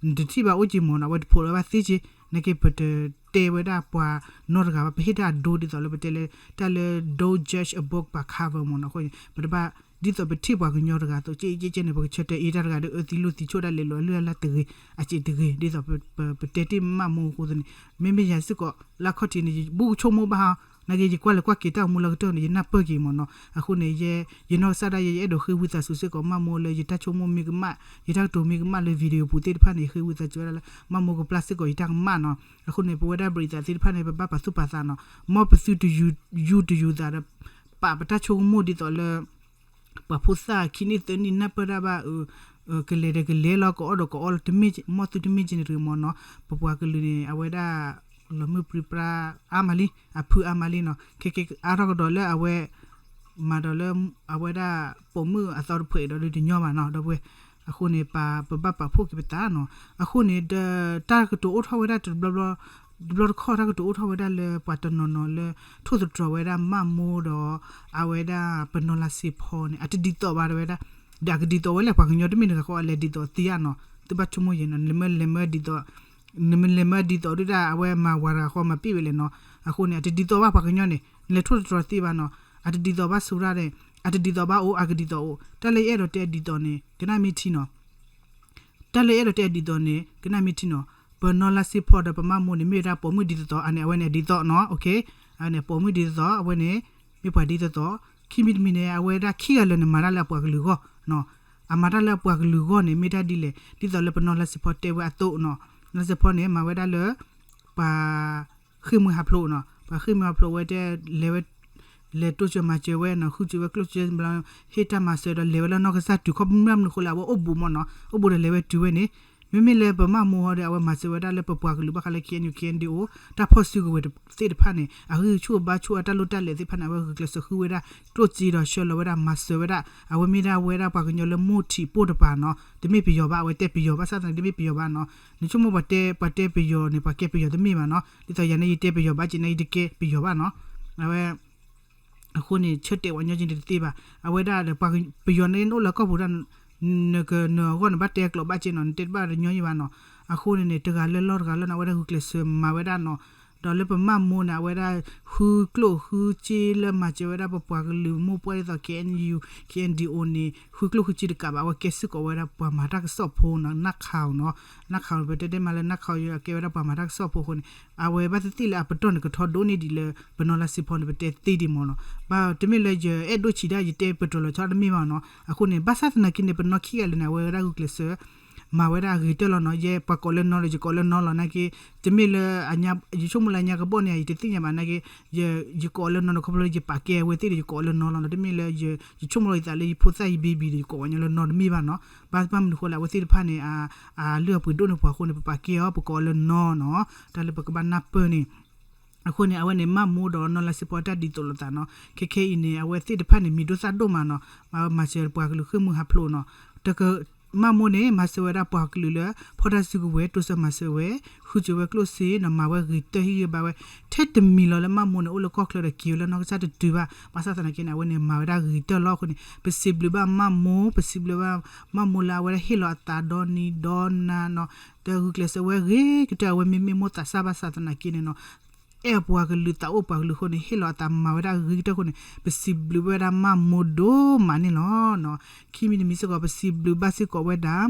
နတထံၣ်ဘၣ်အိၣ်က့ၤမ့ၢ်နီၤ အဝဲတဖိးလီၤဘၣ်သ့က့ၤ နာ်က့ပတတဲဝဲဒၣ်ပှၤနီတဂၤဘၣ် ပဟ့ၣ်တၢ်အဒိဒ်သိးလၢပတဲလၢ တၢ်လၢ don't judge a book by cover မ့ၢ်နီၤ အဃိန့ၣ် ပတဘၣ် ဒ်သိးပထံၣ်ပှၤကညီတဂၤအသိး ကဲကဲကဲန့ၣ် ပကဆၢတဲာ်အ့ၣ်တၢ်တဂၤဒီး အၢသံလိာ်သံဆိၣ်ဒၣ်လဲာ်လီၤ အလုၢ်အလၢ်တဂ့ၤ အစ့းတဂ့ၤ ဒ်သိးပတဲတ့ၢ်မးမူအဃိသတးန့ၣ် မ့မ့ၢ်ယၤစ့ၢ်ကီး လၢအခီၣ်ထံးန့ၣ် ယဘူးကဆိကမိၣ်ဘၣ်ဟါ နာ်က့ ယကွၢ်လဲၤကွၢ်က့ၤတၢ်အိၣ်မူလၢကတၢၢ်န့ၣ် ယနၢ်ပၢၢ်က့ၤမ့ၢ်နီၤ. အဃိန့ၣ် ယဲ ယနီၢ်ကစၢ်ဒၣ်ယဲ ယအဲၣ်ဒိးဃ့ဝံသးစူၤစ့ၢ်ကီးမၢ်မိၢ်လၢ ယတၢ်ဆိကမိၣ်မ့ၢ်ကမၣ် ယတၢ်ကတိၤမ့ၢ်ကမၣ်လၢ video ပူၤသ့ၣ်တဖၣ်န့ၣ် ယဃ့ဝံသးစူၤဝဲဒၣ်လၢ မၢ်မိၢ်ကပျၢ်စ့ၢ်ကီးယတၢ်ကမၣ်နီၤ. အဃိန့ၣ် ပဝဲဒၣ်ဘရံသးသ့ၣ်တဖၣ်န့ၣ် ပဘၣ်ပာ်သူၣ်ပာ်သးနီၤ. မ်ပသုတယူၤတယူၤသးဒီး ပာ်ပတၢ်ဆိကမိၣ်ဒ်သိးလၢ ပှၤဖိသၣ်ခံနံၣ်သၢနံၣ်နၢ်ပၢၢ်တၢ်ဘၣ် ကလဲၤဒီးကလဲၤလီၤ ကအီၣ်ဒီးကအီလီၤ တမ့ၢ် မ်သုတမ့ၢ်ကဲန့ၣ်တဂ့ၤမ့ၢ်နီၤ. ပပှၤကလုာ်န့ၣ် အဝဲဒၣ် လီၤမုၢ်ပြံပြါအါမးလံ အဖုအါမးလံနီၤ. ခဲကဲအါထီၣ်ကဒီးလၢအဝဲ မၤဒီးလၢ အဝဲဒၣ်ပိာ်မုၣ်အသီတဖျၢၣ်အံၤဒီးဒုးတညီဘၣ်နီၤ ဒီပုၢ်ဝဲၢ်. အဃိန့ၣ် ပ ပဘၣ်ပာ်ဖှိၣ်က့ၤပသးနီၤ. အဃိန့ၣ်ဒီး တၢ်ကတိၤအိၣ်ထီၣ်ဝဲဒၣ်တဘျီ တဘျီတခီၣ် တၢ်ကတိၤအိၣ်ထီၣ်ဝဲဒၣ်လၢပှၤတနီၤနီၤလၢ ထိၣ်သတြီၤဝဲဒၣ်မၢ်မိၢ်ဒီး အဝဲဒၣ်ပနီၢ်လါစ့ဖီန့ၣ် အတဒ်သိးဘၣ်တဝဲဒၣ် ဒီးအကဒ်သိးဝဲလဲၣ် ပှၤကညီတမ့ၢ်တဂၤဃီ အလဲၤဒ်သိးသ့ဧါနီၤ. သုဘၣ်ဆိကမိၣ်ယဲနီၤ နမ့ၢ်လဲၤမၢဒ်သိး နမ့ၢ်လဲၤမၢဒ်သိးဒုၣ်ဒါ အဝဲမၤဝၤတဂၤဃီမၤပ့ၢ်ဝဲလဲၣ်နီၤ. အဃိန့ၣ် အတဒ်သိးဘၣ်ပှၤကညီန့ၣ် နလဲၤထိၣ်သတြီၤသ့ဘၣ်နီၤ. အတဒ်သိးဘၣ်စူၤရၣ်န့ၣ် အတဒ်သိးဘၣ်အိၣ် အကဒ်သိးအိၣ် တၢ်လၢယအဲၣ်ဒိးတဲဒ်သိးန့ၣ် ကနၣ်မ့ၢ်ထံနီၤ. တၢ်လၢယအဲၣ်ဒိးတဲဒ်သိးန့ၣ် ကနၣ်မ့ၢ်ထံနီၤ. ပနီၢ်လါစ့ဖီဒီးပမၢ်မိၢ်န့ၣ် မ့ၢ်ဝဲဒၣ်ပိာ်မုၣ်ဒ်သိးသိး အန့ၣ် အဝဲန့ၣ်ဒ်သိးနီၤ အန့ၣ် ပိာ်မုၣ်ဒ်သိးသိး အဝဲန့ၣ် မ့ၢ်ပှၤဒ်သိးသိး ခံမံၤတမံၤန့ၣ် အဝဲဒၣ်ခံဂၤလၢာ်န့ၣ် မၤတၢ်လၢအပှၤကလုာ်ဂီၢ်နီၤ. အမၤတၢ်လၢအပှၤကလုာ်ဂီၢ်န့ၣ် မ့ၢ်တၢ်ဒ်လဲၣ် ဒ်သိးလၢပနီၢ်လါစ့ဖီတဲဝဲအသိးနီၤ. နီၢ်လါစ့ဖီန့ၣ် မၤဝဲဒၣ်လၢ ပှၤ ဃ့ၢ်မှံဟးဖျိးနီၤ ပှၤဃ့ၢ်မှံဟးဖျိးဝဲတဲ လဲၤဝဲ လဲၤတိစၢၤမၤစၢၤဝဲနီၤ ဃုစၢၤဝဲကျိၣ်စၢၤဘျီ ဟ့ၣ်တၢ်မၤစၢၤဒီးလဲၤဝဲလၢနီၢ်ကစၢ်တုၤခီ မနုၤဃိလၢအဝဲအိၣ်ဘူးမ့ၢ်နီၤ အိၣ်ဘူးဒီးလဲၤဝဲတုၤဝဲန့ၣ် မ့မ့ၢ်လၢပမၢ်မိၢ်ဟီဒီး အဝဲမၤစၢၤဝဲဒၣ်လၢပပှၤကလုာ်ဘၣ်ဃးလၢ KNU KNDO တၢ်ဖီၣ်စုကဝဲၤသ့ၣ်တဖၣ်န့ၣ် အဂံၢ်ဆူၣ်အဘါဆူၣ်အတၢ်လိၣ်တၢ်လဲၤသ့ၣ်တဖၣ်န့ၣ် အဝဲဂုာ်ကျဲးစၢးဃုဝဲဒၣ် ကျိၣ်စ့ဒီးဆှၢလီၤဝဲဒၣ်မၤစၢၤဝဲဒၣ် အဝဲမ့ၢ်ဒၣ်ဝဲဒၣ်ပှၤကညီလၢမိၢ်ထံးပိၢ်တပၤနီၤ တမ့ၢ်ပယီၤဘၣ် အဝဲတဲပယီၤဘၣ်ဆၣ်သနာ်က့ တမ့ၢ်ပယီၤဘၣ်နီၤ နဆိကမိၣ်ပှၤတဲ ပှၤတဲပယီၤန့ၣ် ပှၤကဲပယီၤတမ့ၢ်ဘၣ်နီၤ ဒ်သိးယၤန့ၣ် ယတဲပယီၤဘၣ်က့ၤန့ၣ် ယတကဲပယီၤဘၣ်နီၤ အဝဲ အဃိန့ၣ် ဆၢတဲာ်ဝဲညီက့ၤန့ၣ်တသ့ဘၣ် အဝဲဒၣ်ဒီး ပယီၤန့ၣ်နအိၣ်လၢကီၢ်ပူၤဒၣ် နကနၢၤအဂီၢ်န့ၣ် ဘၣ်တဲကျိာ်ဘၣ်က့ၤနီၤ နတဲတဘၣ်တညီယံၤဘၣ်နီၤ အဃိန့ၣ်န့ၣ် တဂၤလၢလီၢ်တဂၤလၢ်န့ၣ် အဝဲဒၣ်ဂုာ်ကျဲးစၢးမၤဝဲဒၣ်နီၤ ဒီးလၢပမၢ်မိၢ်န့ၣ် အဝဲဒၣ် ဃုကျိၣ်ဃုစ့လၢမၤစၢၤဝဲဒၣ်ပပှၤကလုာ်မိၢ်ပှၢ်ဒ်သိး KNU KNDO န့ၣ် ဃုကျိၣ်ဃုစ့တကးဘၣ် အဝဲကဲစ့ၢ်ကီးဝဲဒၣ်ပှၤမၤတၢ်ကစီၣ်ဖိနီၤ နၢ်ခးအီၤနီၤ နၢ်ခးအီၤ ပတဲတဲမးလၢနၢ်ခးအီၤ ကဲဝဲဒၣ်ပှၤမၤတၢ်ကစီၣ်ဖိအဃိန့ၣ် အဝဲဘၣ်သ့ၣ်သ့ၣ်လၢအပတီၢ်န့ၣ် ကထီဒိၣ်န့ၢ်ဒံးလၢ ပနီၢ်လါစ့ဖီန့ၣ် ပတဲသ့ဒံးမ့ၢ်နီၤ ဘၣ်တမ့ၢ်လၢယအဲၣ်ဒိၣ်ဆံးဒၣ် ယတဲပတြၢၤလီၤဆီတမ့ၢ်ဘၣ်နီၤ အဃိန့ၣ် ဘၣ်ဆၣ်သနာ်က့န့ၣ် ပနီၢ်ခံဂၤလၢာ်န့ၣ် အဝဲဒၣ်ဂုာ်ကျဲးစၢး မၤဝဲဒၣ်အဂ့ၤကတၢၢ်လီၤနီၤ ယဲပှၤကိးလၢနီၤဒီး ယကိးလၢနီၤလီၤ နာ်က့ တမ့ၢ်လၢ ယဆိကမိၣ်လၢညါကဘီၣ်န့ၣ် ယတသ့ၣ်ညါဘၣ်နာ်က့ ယကိးလၢနီၤဒီး ခီဖျိလၢယပာ်ကဲအဝဲသ့ၣ်ဒီး ယကိးလၢနီၤလီၤနီၤ တမ့ၢ်လၢ ယဆိကမိၣ်လီၤယသးလၢယဖိသၣ်ယ baby ဒီး ယကိးဝဲညီလၢနီၤတမ့ၢ်ဘၣ်နီၤ ဘၣ်မနုၤဃိလၢအဝဲသ့ၣ်တဖၣ်န့ၣ် အလုၢ်အပှ့ၤဒိၣ်န့ၢ်ပှၤအဃိန့ၣ် ပပာ်ကဲအီၤ ပကိးအီၤလၢနီၤနီၤ တၢ်လၢပကဘၣ်နၢ်ပၢၢ်န့ၣ် အဃိန့ၣ် အဝဲန့ၣ် မၢ်မိၢ်ဒီး နီၢ်လါစ့ဖီ တၢ်ဒ်သိးလိာ်သးနီၤ ခဲခဲအံၤန့ၣ် အဝဲသ့ၣ်တဖၣ်န့ၣ် မံၤဒိၣ်သၣ်ဒိၣ်မးနီၤ မၤစၢၤပှၤကလုာ်ဃ့ၢ်မှံဟးဖျိးနီၤ တက မၢ်မိၢ်န့ၣ် မၤစၢၤဝဲဒၣ်ပှၤကလုာ်လၢ ဖီၣ်တၢ်စုကဝဲၤ တိစၢၤမၤစၢၤဝဲ ဃုစၢၤဝဲကျိၣ်စ့နီၤ မၤဝဲဂ့ၤကတၢၢ်ဟံၣ်ဂံၢ်ဘါဝဲ ထဲတမံၤလီၤလၢမၢ်မိၢ်န့ၣ် အိၣ်လၢကီၢ်ချၢဒီးက့ၤဝဲလၢနီၢ်ကစၢ်တတုၤဘၣ် ဘၣ်ဆၣ်သနာ်က့န့ၣ် အဝဲန့ၣ် မၤဝဲဒၣ်ဂ့ၤကတၢၢ်လီၤအဃိန့ၣ် ပစံးဘျုးဘၣ်မၢ်မိၢ် ပစံးဘျုးဘၣ်မၢ်မိၢ်လၢအဝဲဒၣ်ဟ့ၣ်လီၤအသးဒီနံၤဒီနၤနီၤ ဒီးဂုာ်ကျဲးစၢးဝဲဂ့ၤကတၢၢ် အဝဲမ့မ့ၢ်မိၢ်သးစၢ်ဘၣ်ဆၣ်သနာ်က့န့ၣ်နီၤ အဲၣ်အပှၤကလုာ်သးအိၣ်ပှၤကလုာ်အဃိန့ၣ် ဟ့ၣ်လီၤအသးမၤဝဲဒၣ်ဂ့ၤကတၢၢ်အဃိန့ၣ် ပစံးဘျုးဝဲဒၣ်မၢ်မိၢ်ဒိၣ်မးန့ၣ်လီၤ. ခံမံၤတမံၤစ့ၢ်ကီး ပစံးဘျုးဘၣ်စ့ၢ်ကီးဝဲဒၣ်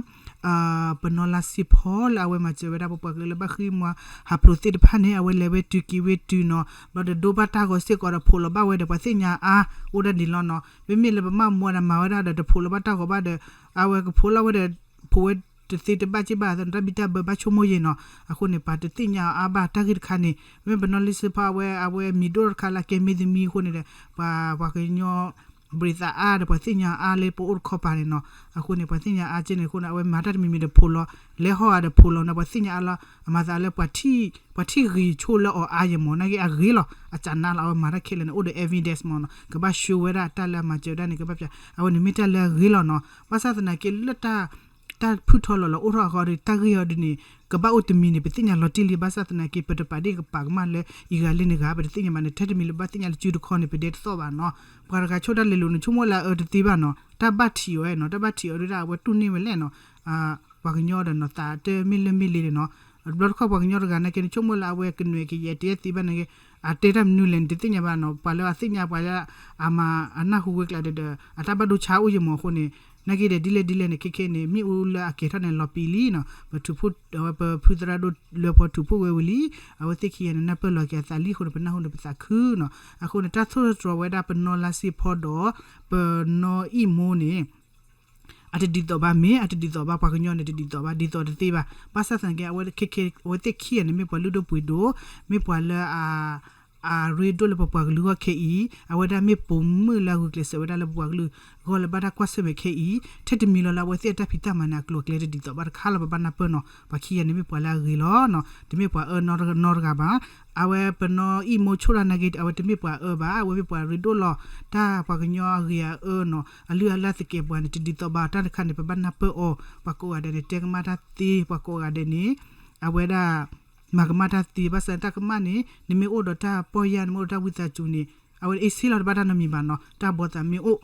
ပနီၢ်လါစ့ဖီလၢအဝဲမၤစၢၤဝဲဒၣ်ပပှၤကလုာ်လၢဘၣ်ဃ့ၢ်မှံဟးဖျိးသ့ၣ်တဖၣ်န့ၣ် အဝဲလဲၤဝဲတုၤက့ၤဝဲတုၤနီၤ ဘျီဒီးဒိဘၣ်တၢ်ဂီၤစ့ၢ်ကီးဒီး ဖိးလီၤဘၣ်ဝဲဒီးပှၤသ့ၣ်ညါအါ အိၣ်ဒၣ်ဒ်လီၤနီၤ မ့မ့ၢ်လၢပမၢ်မိၢ်ဒီး မၤဝဲဒၣ်ဒီးတဖိးလီၤဘၣ်တၢ်ဂီၤဘၣ်ဒီး အဝဲကဖိးလီၤဝဲဒီး ဖိးဝဲတသ့တဘၣ်က့ဘၣ်သနာ်က့ တၢ်ဘံၣ်တၢ်ဘၢဘၣ်ဆိကမိၣ်ယဲၢ်နီၤ အဃိန့ၣ် ပှၤတသ့ၣ်ညါအါဘၣ်တၢ်ဂ့ၢ်တခါန့ၣ် မ့မ့ၢ်ပနီၢ်လါစ့ဖီအဝဲ အဝဲမံၤဒိၣ်တခါလၢအကဲမ့ၢ်သမံအဃိန့ၣ်ဒီး ပှၤ ပှၤကညီ ဘရံသးအါဒီးပှၤသ့ၣ်ညါအါလၢပအိၣ်တခီပၤန့ၣ်နီၤ အဃိန့ၣ် ပှၤသ့ၣ်ညါအါကဲန့ၣ်အဃိန့ၣ် အဝဲမၤတၢ်တမံၤမံၤဒီးဖိးလီၤ လဲၤဟီၣ်ဧါဒီးဖိးလီၤန့ၣ် ပှၤသ့ၣ်ညါအါလီၤ အမၤသးလၢ ပှၤထံၣ်ဂ့ၤဆိလၢအီၤအါယဲၢ်မ့ၢ် နာ်က့အဂ့ၤလီၤ အစးနါလီၤ အဝဲမၤတၢ်ခဲလၢာ်န့ၣ် အိၣ်ဒီး evidence မ့ၢ်နီၤ ကဘၣ် show ဝဲဒၣ်တၢ်လၢအမၤစၢၤဝဲဒၣ်န့ၣ် ကဘၣ်ပျး အဝဲန့ၣ်မ့ၢ်တၢ်လၢအဂ့ၤလီၤနီၤ ဘၣ်ဆၣ်သနာ်က့လၢတၢ် တၢ်ဖုၣ်ထီၣ်လီၤလီၤအိၣ်ထီၣ်အဂီၢ်ဒီး တၢ်ဂ့ၢ်အီၤဒ်န့ၣ် ကဘၣ်အိၣ်တမံၤန့ၣ် ပသ့ၣ်ညါလီၤတံၢ်လံ ဘၣ်ဆၣ်သနာ်က့ ပတပာ်ဒ့ၣ်ကပာ်ကမၣ်လၢ အံၤဂၤလၢန့ၣ်ဂၤ ပတသ့ၣ်ညါဘၣ်န့ၣ် ထဲတမံၤလၢဘၣ်သ့ၣ်ညါလၢစုတခီန့ၣ် ပဒဲတသီၣ်ဘၣ်နီၤ ပှၤတဂၤဆိၣ်တၢ်လဲၤလိာ်န့ၣ် ဆိကမိၣ်လၢအအၢတသ့ဘၣ်နီၤ တၢ်ဘၣ်ထံးအီၤနီၤ တၢ်ဘၣ်ထံးအီၤဒုးဒၣ် အဝဲတူၢ်န့ၢ်ဝဲလဲၣ်နီၤ ပှၤကညီဒီးနီၤသးတမ့ၢ်လၢမ့ၢ်လ့န့ၣ်နီၤ တဘျီတခီၣ်ပှၤကညီတဂၤနာ်က့န့ၣ် ဆိကမိၣ်လၢအဝဲကနွဲၣ်ကယဲၢ်တသ့ဘၣ်နာ်က့ အတဲတၢ်မနုၤလဲၣ်န့ၣ် တသ့ၣ်ညါဘၣ်နီၤ ပှၤလၢအသ့ၣ်ညါပှၤလၢ အမၤအနၢ်ဟူဝဲကျါဒီး အတၢ်ဘၣ်ဒိဆါအိၣ်ယဲၢ်မ့ၢ်အဃိန့ၣ် နာ်က့ဒီးဒ်လဲၣ်ဒ်လဲၣ်န့ၣ် ခဲခဲန့ၣ် မ့ၣ်အူလၢအကဲၤထီၣ်န့ၣ်လီၤပံာ်လံနီၤ, ပထူးဖိ ပဖုသရၣ်ဒိၣ်လွဲဖီထူးဖိဝဲဝံၤလံ, အဝဲသ့ၣ်ခံဂၤန့ၣ် နၢ်ပၢၢ်လီၤက့ၤအသးလံအဃိန့ၣ် ပနၢ်ဟူန့ၣ်ပသးခုနီၤ. အဃိန့ၣ် တၢ်ထိၣ်သတြီၤဝဲဒၣ်ပနီၢ်လါစ့ဖီဒီး ပနီၢ်အံၣ်မိၢ်န့ၣ် အတဒ်သိးဘၣ်မ့ၢ် အတဒ်သိးဘၣ် ပှၤကညီန့ၣ် တဒ်သိးဘၣ် ဒ်သိးတသ့ဘၣ်. ဘၣ်ဆၣ်သနာ်က့ အဝဲခဲခဲ အဝဲသ့ၣ်ခံဂၤန့ၣ် မ့ၢ်ပှၤလုၢ်ဒိၣ်ပှ့ၤဒိၣ်, မ့ၢ်ပှၤလၢ အရ့ဒိၣ်လၢပပှၤကလုာ်ဂီၢ်ခဲအံၤ, အဝဲဒၣ်မ့ၢ်ပိာ်မုၣ်လၢအဂုာ်ကျဲးစၢးဝဲဒၣ်လၢပပှၤကလုာ်ဂီၢ် လၢဘၣ်တၢ်ကွၢ်ဆၢၣ်မဲာ်ခဲအံၤ, ထဲတမံၤလီၤလၢအဝဲသ့ၣ်အတၢ်ဖံးတၢ်မၤန့ၣ် အကျိၤအကျဲတဒ်သိးဘၣ်တခါလီၤ. ပဘၣ်နၢ်ပၢၢ်နီၤ, ပှၤခံဂၤန့ၣ်မ့ၢ်ပှၤလၢအဂ့ၤလီၤနီၤ, တမ့ၢ်ပှၤအၢနီတဂၤဘၣ်. အဝဲပနီၢ်အံၣ်မိၢ်ဆိၣ်တၢ်နာ်က့ အဝဲတမ့ၢ်ပှၤအၢဘၣ်, အဝဲမ့ၢ်ပှၤရ့ဒိၣ်လီၤ. တၢ်ပှၤကညီအဂ့ၤအအၢနီၤ, အလုၢ်အလၢ်သကဲးပဝးန့ၣ် တဒ်သိးဘၣ်တၢ်တခါန့ၣ် ပဘၣ်နၢ်ပၢၢ်အီၤ. ပှၤကိးဂၤဒဲးန့ၣ် တဲကမၣ်တၢ်သ့, ပှၤကိးဂၤဒဲးန့ၣ် အဝဲဒၣ် မၤကမၣ်တၢ်သ့, ဘၣ်ဆၣ်တၢ်ကမၣ်န့ၣ် နမ့ၢ်အိၣ်ဒီးတၢ်ပီၢ်ယၢ် နမ့ၢ်အိၣ်ဒီးတၢ်ဝံသးစူၤန့ၣ် အဝဲအ့ၣ်ဆ့လီၤ တဘၣ်တၢ်နီတမံၤဘၣ်နီၤ, တၢ်ဘီသးမ့ၢ်အိၣ်.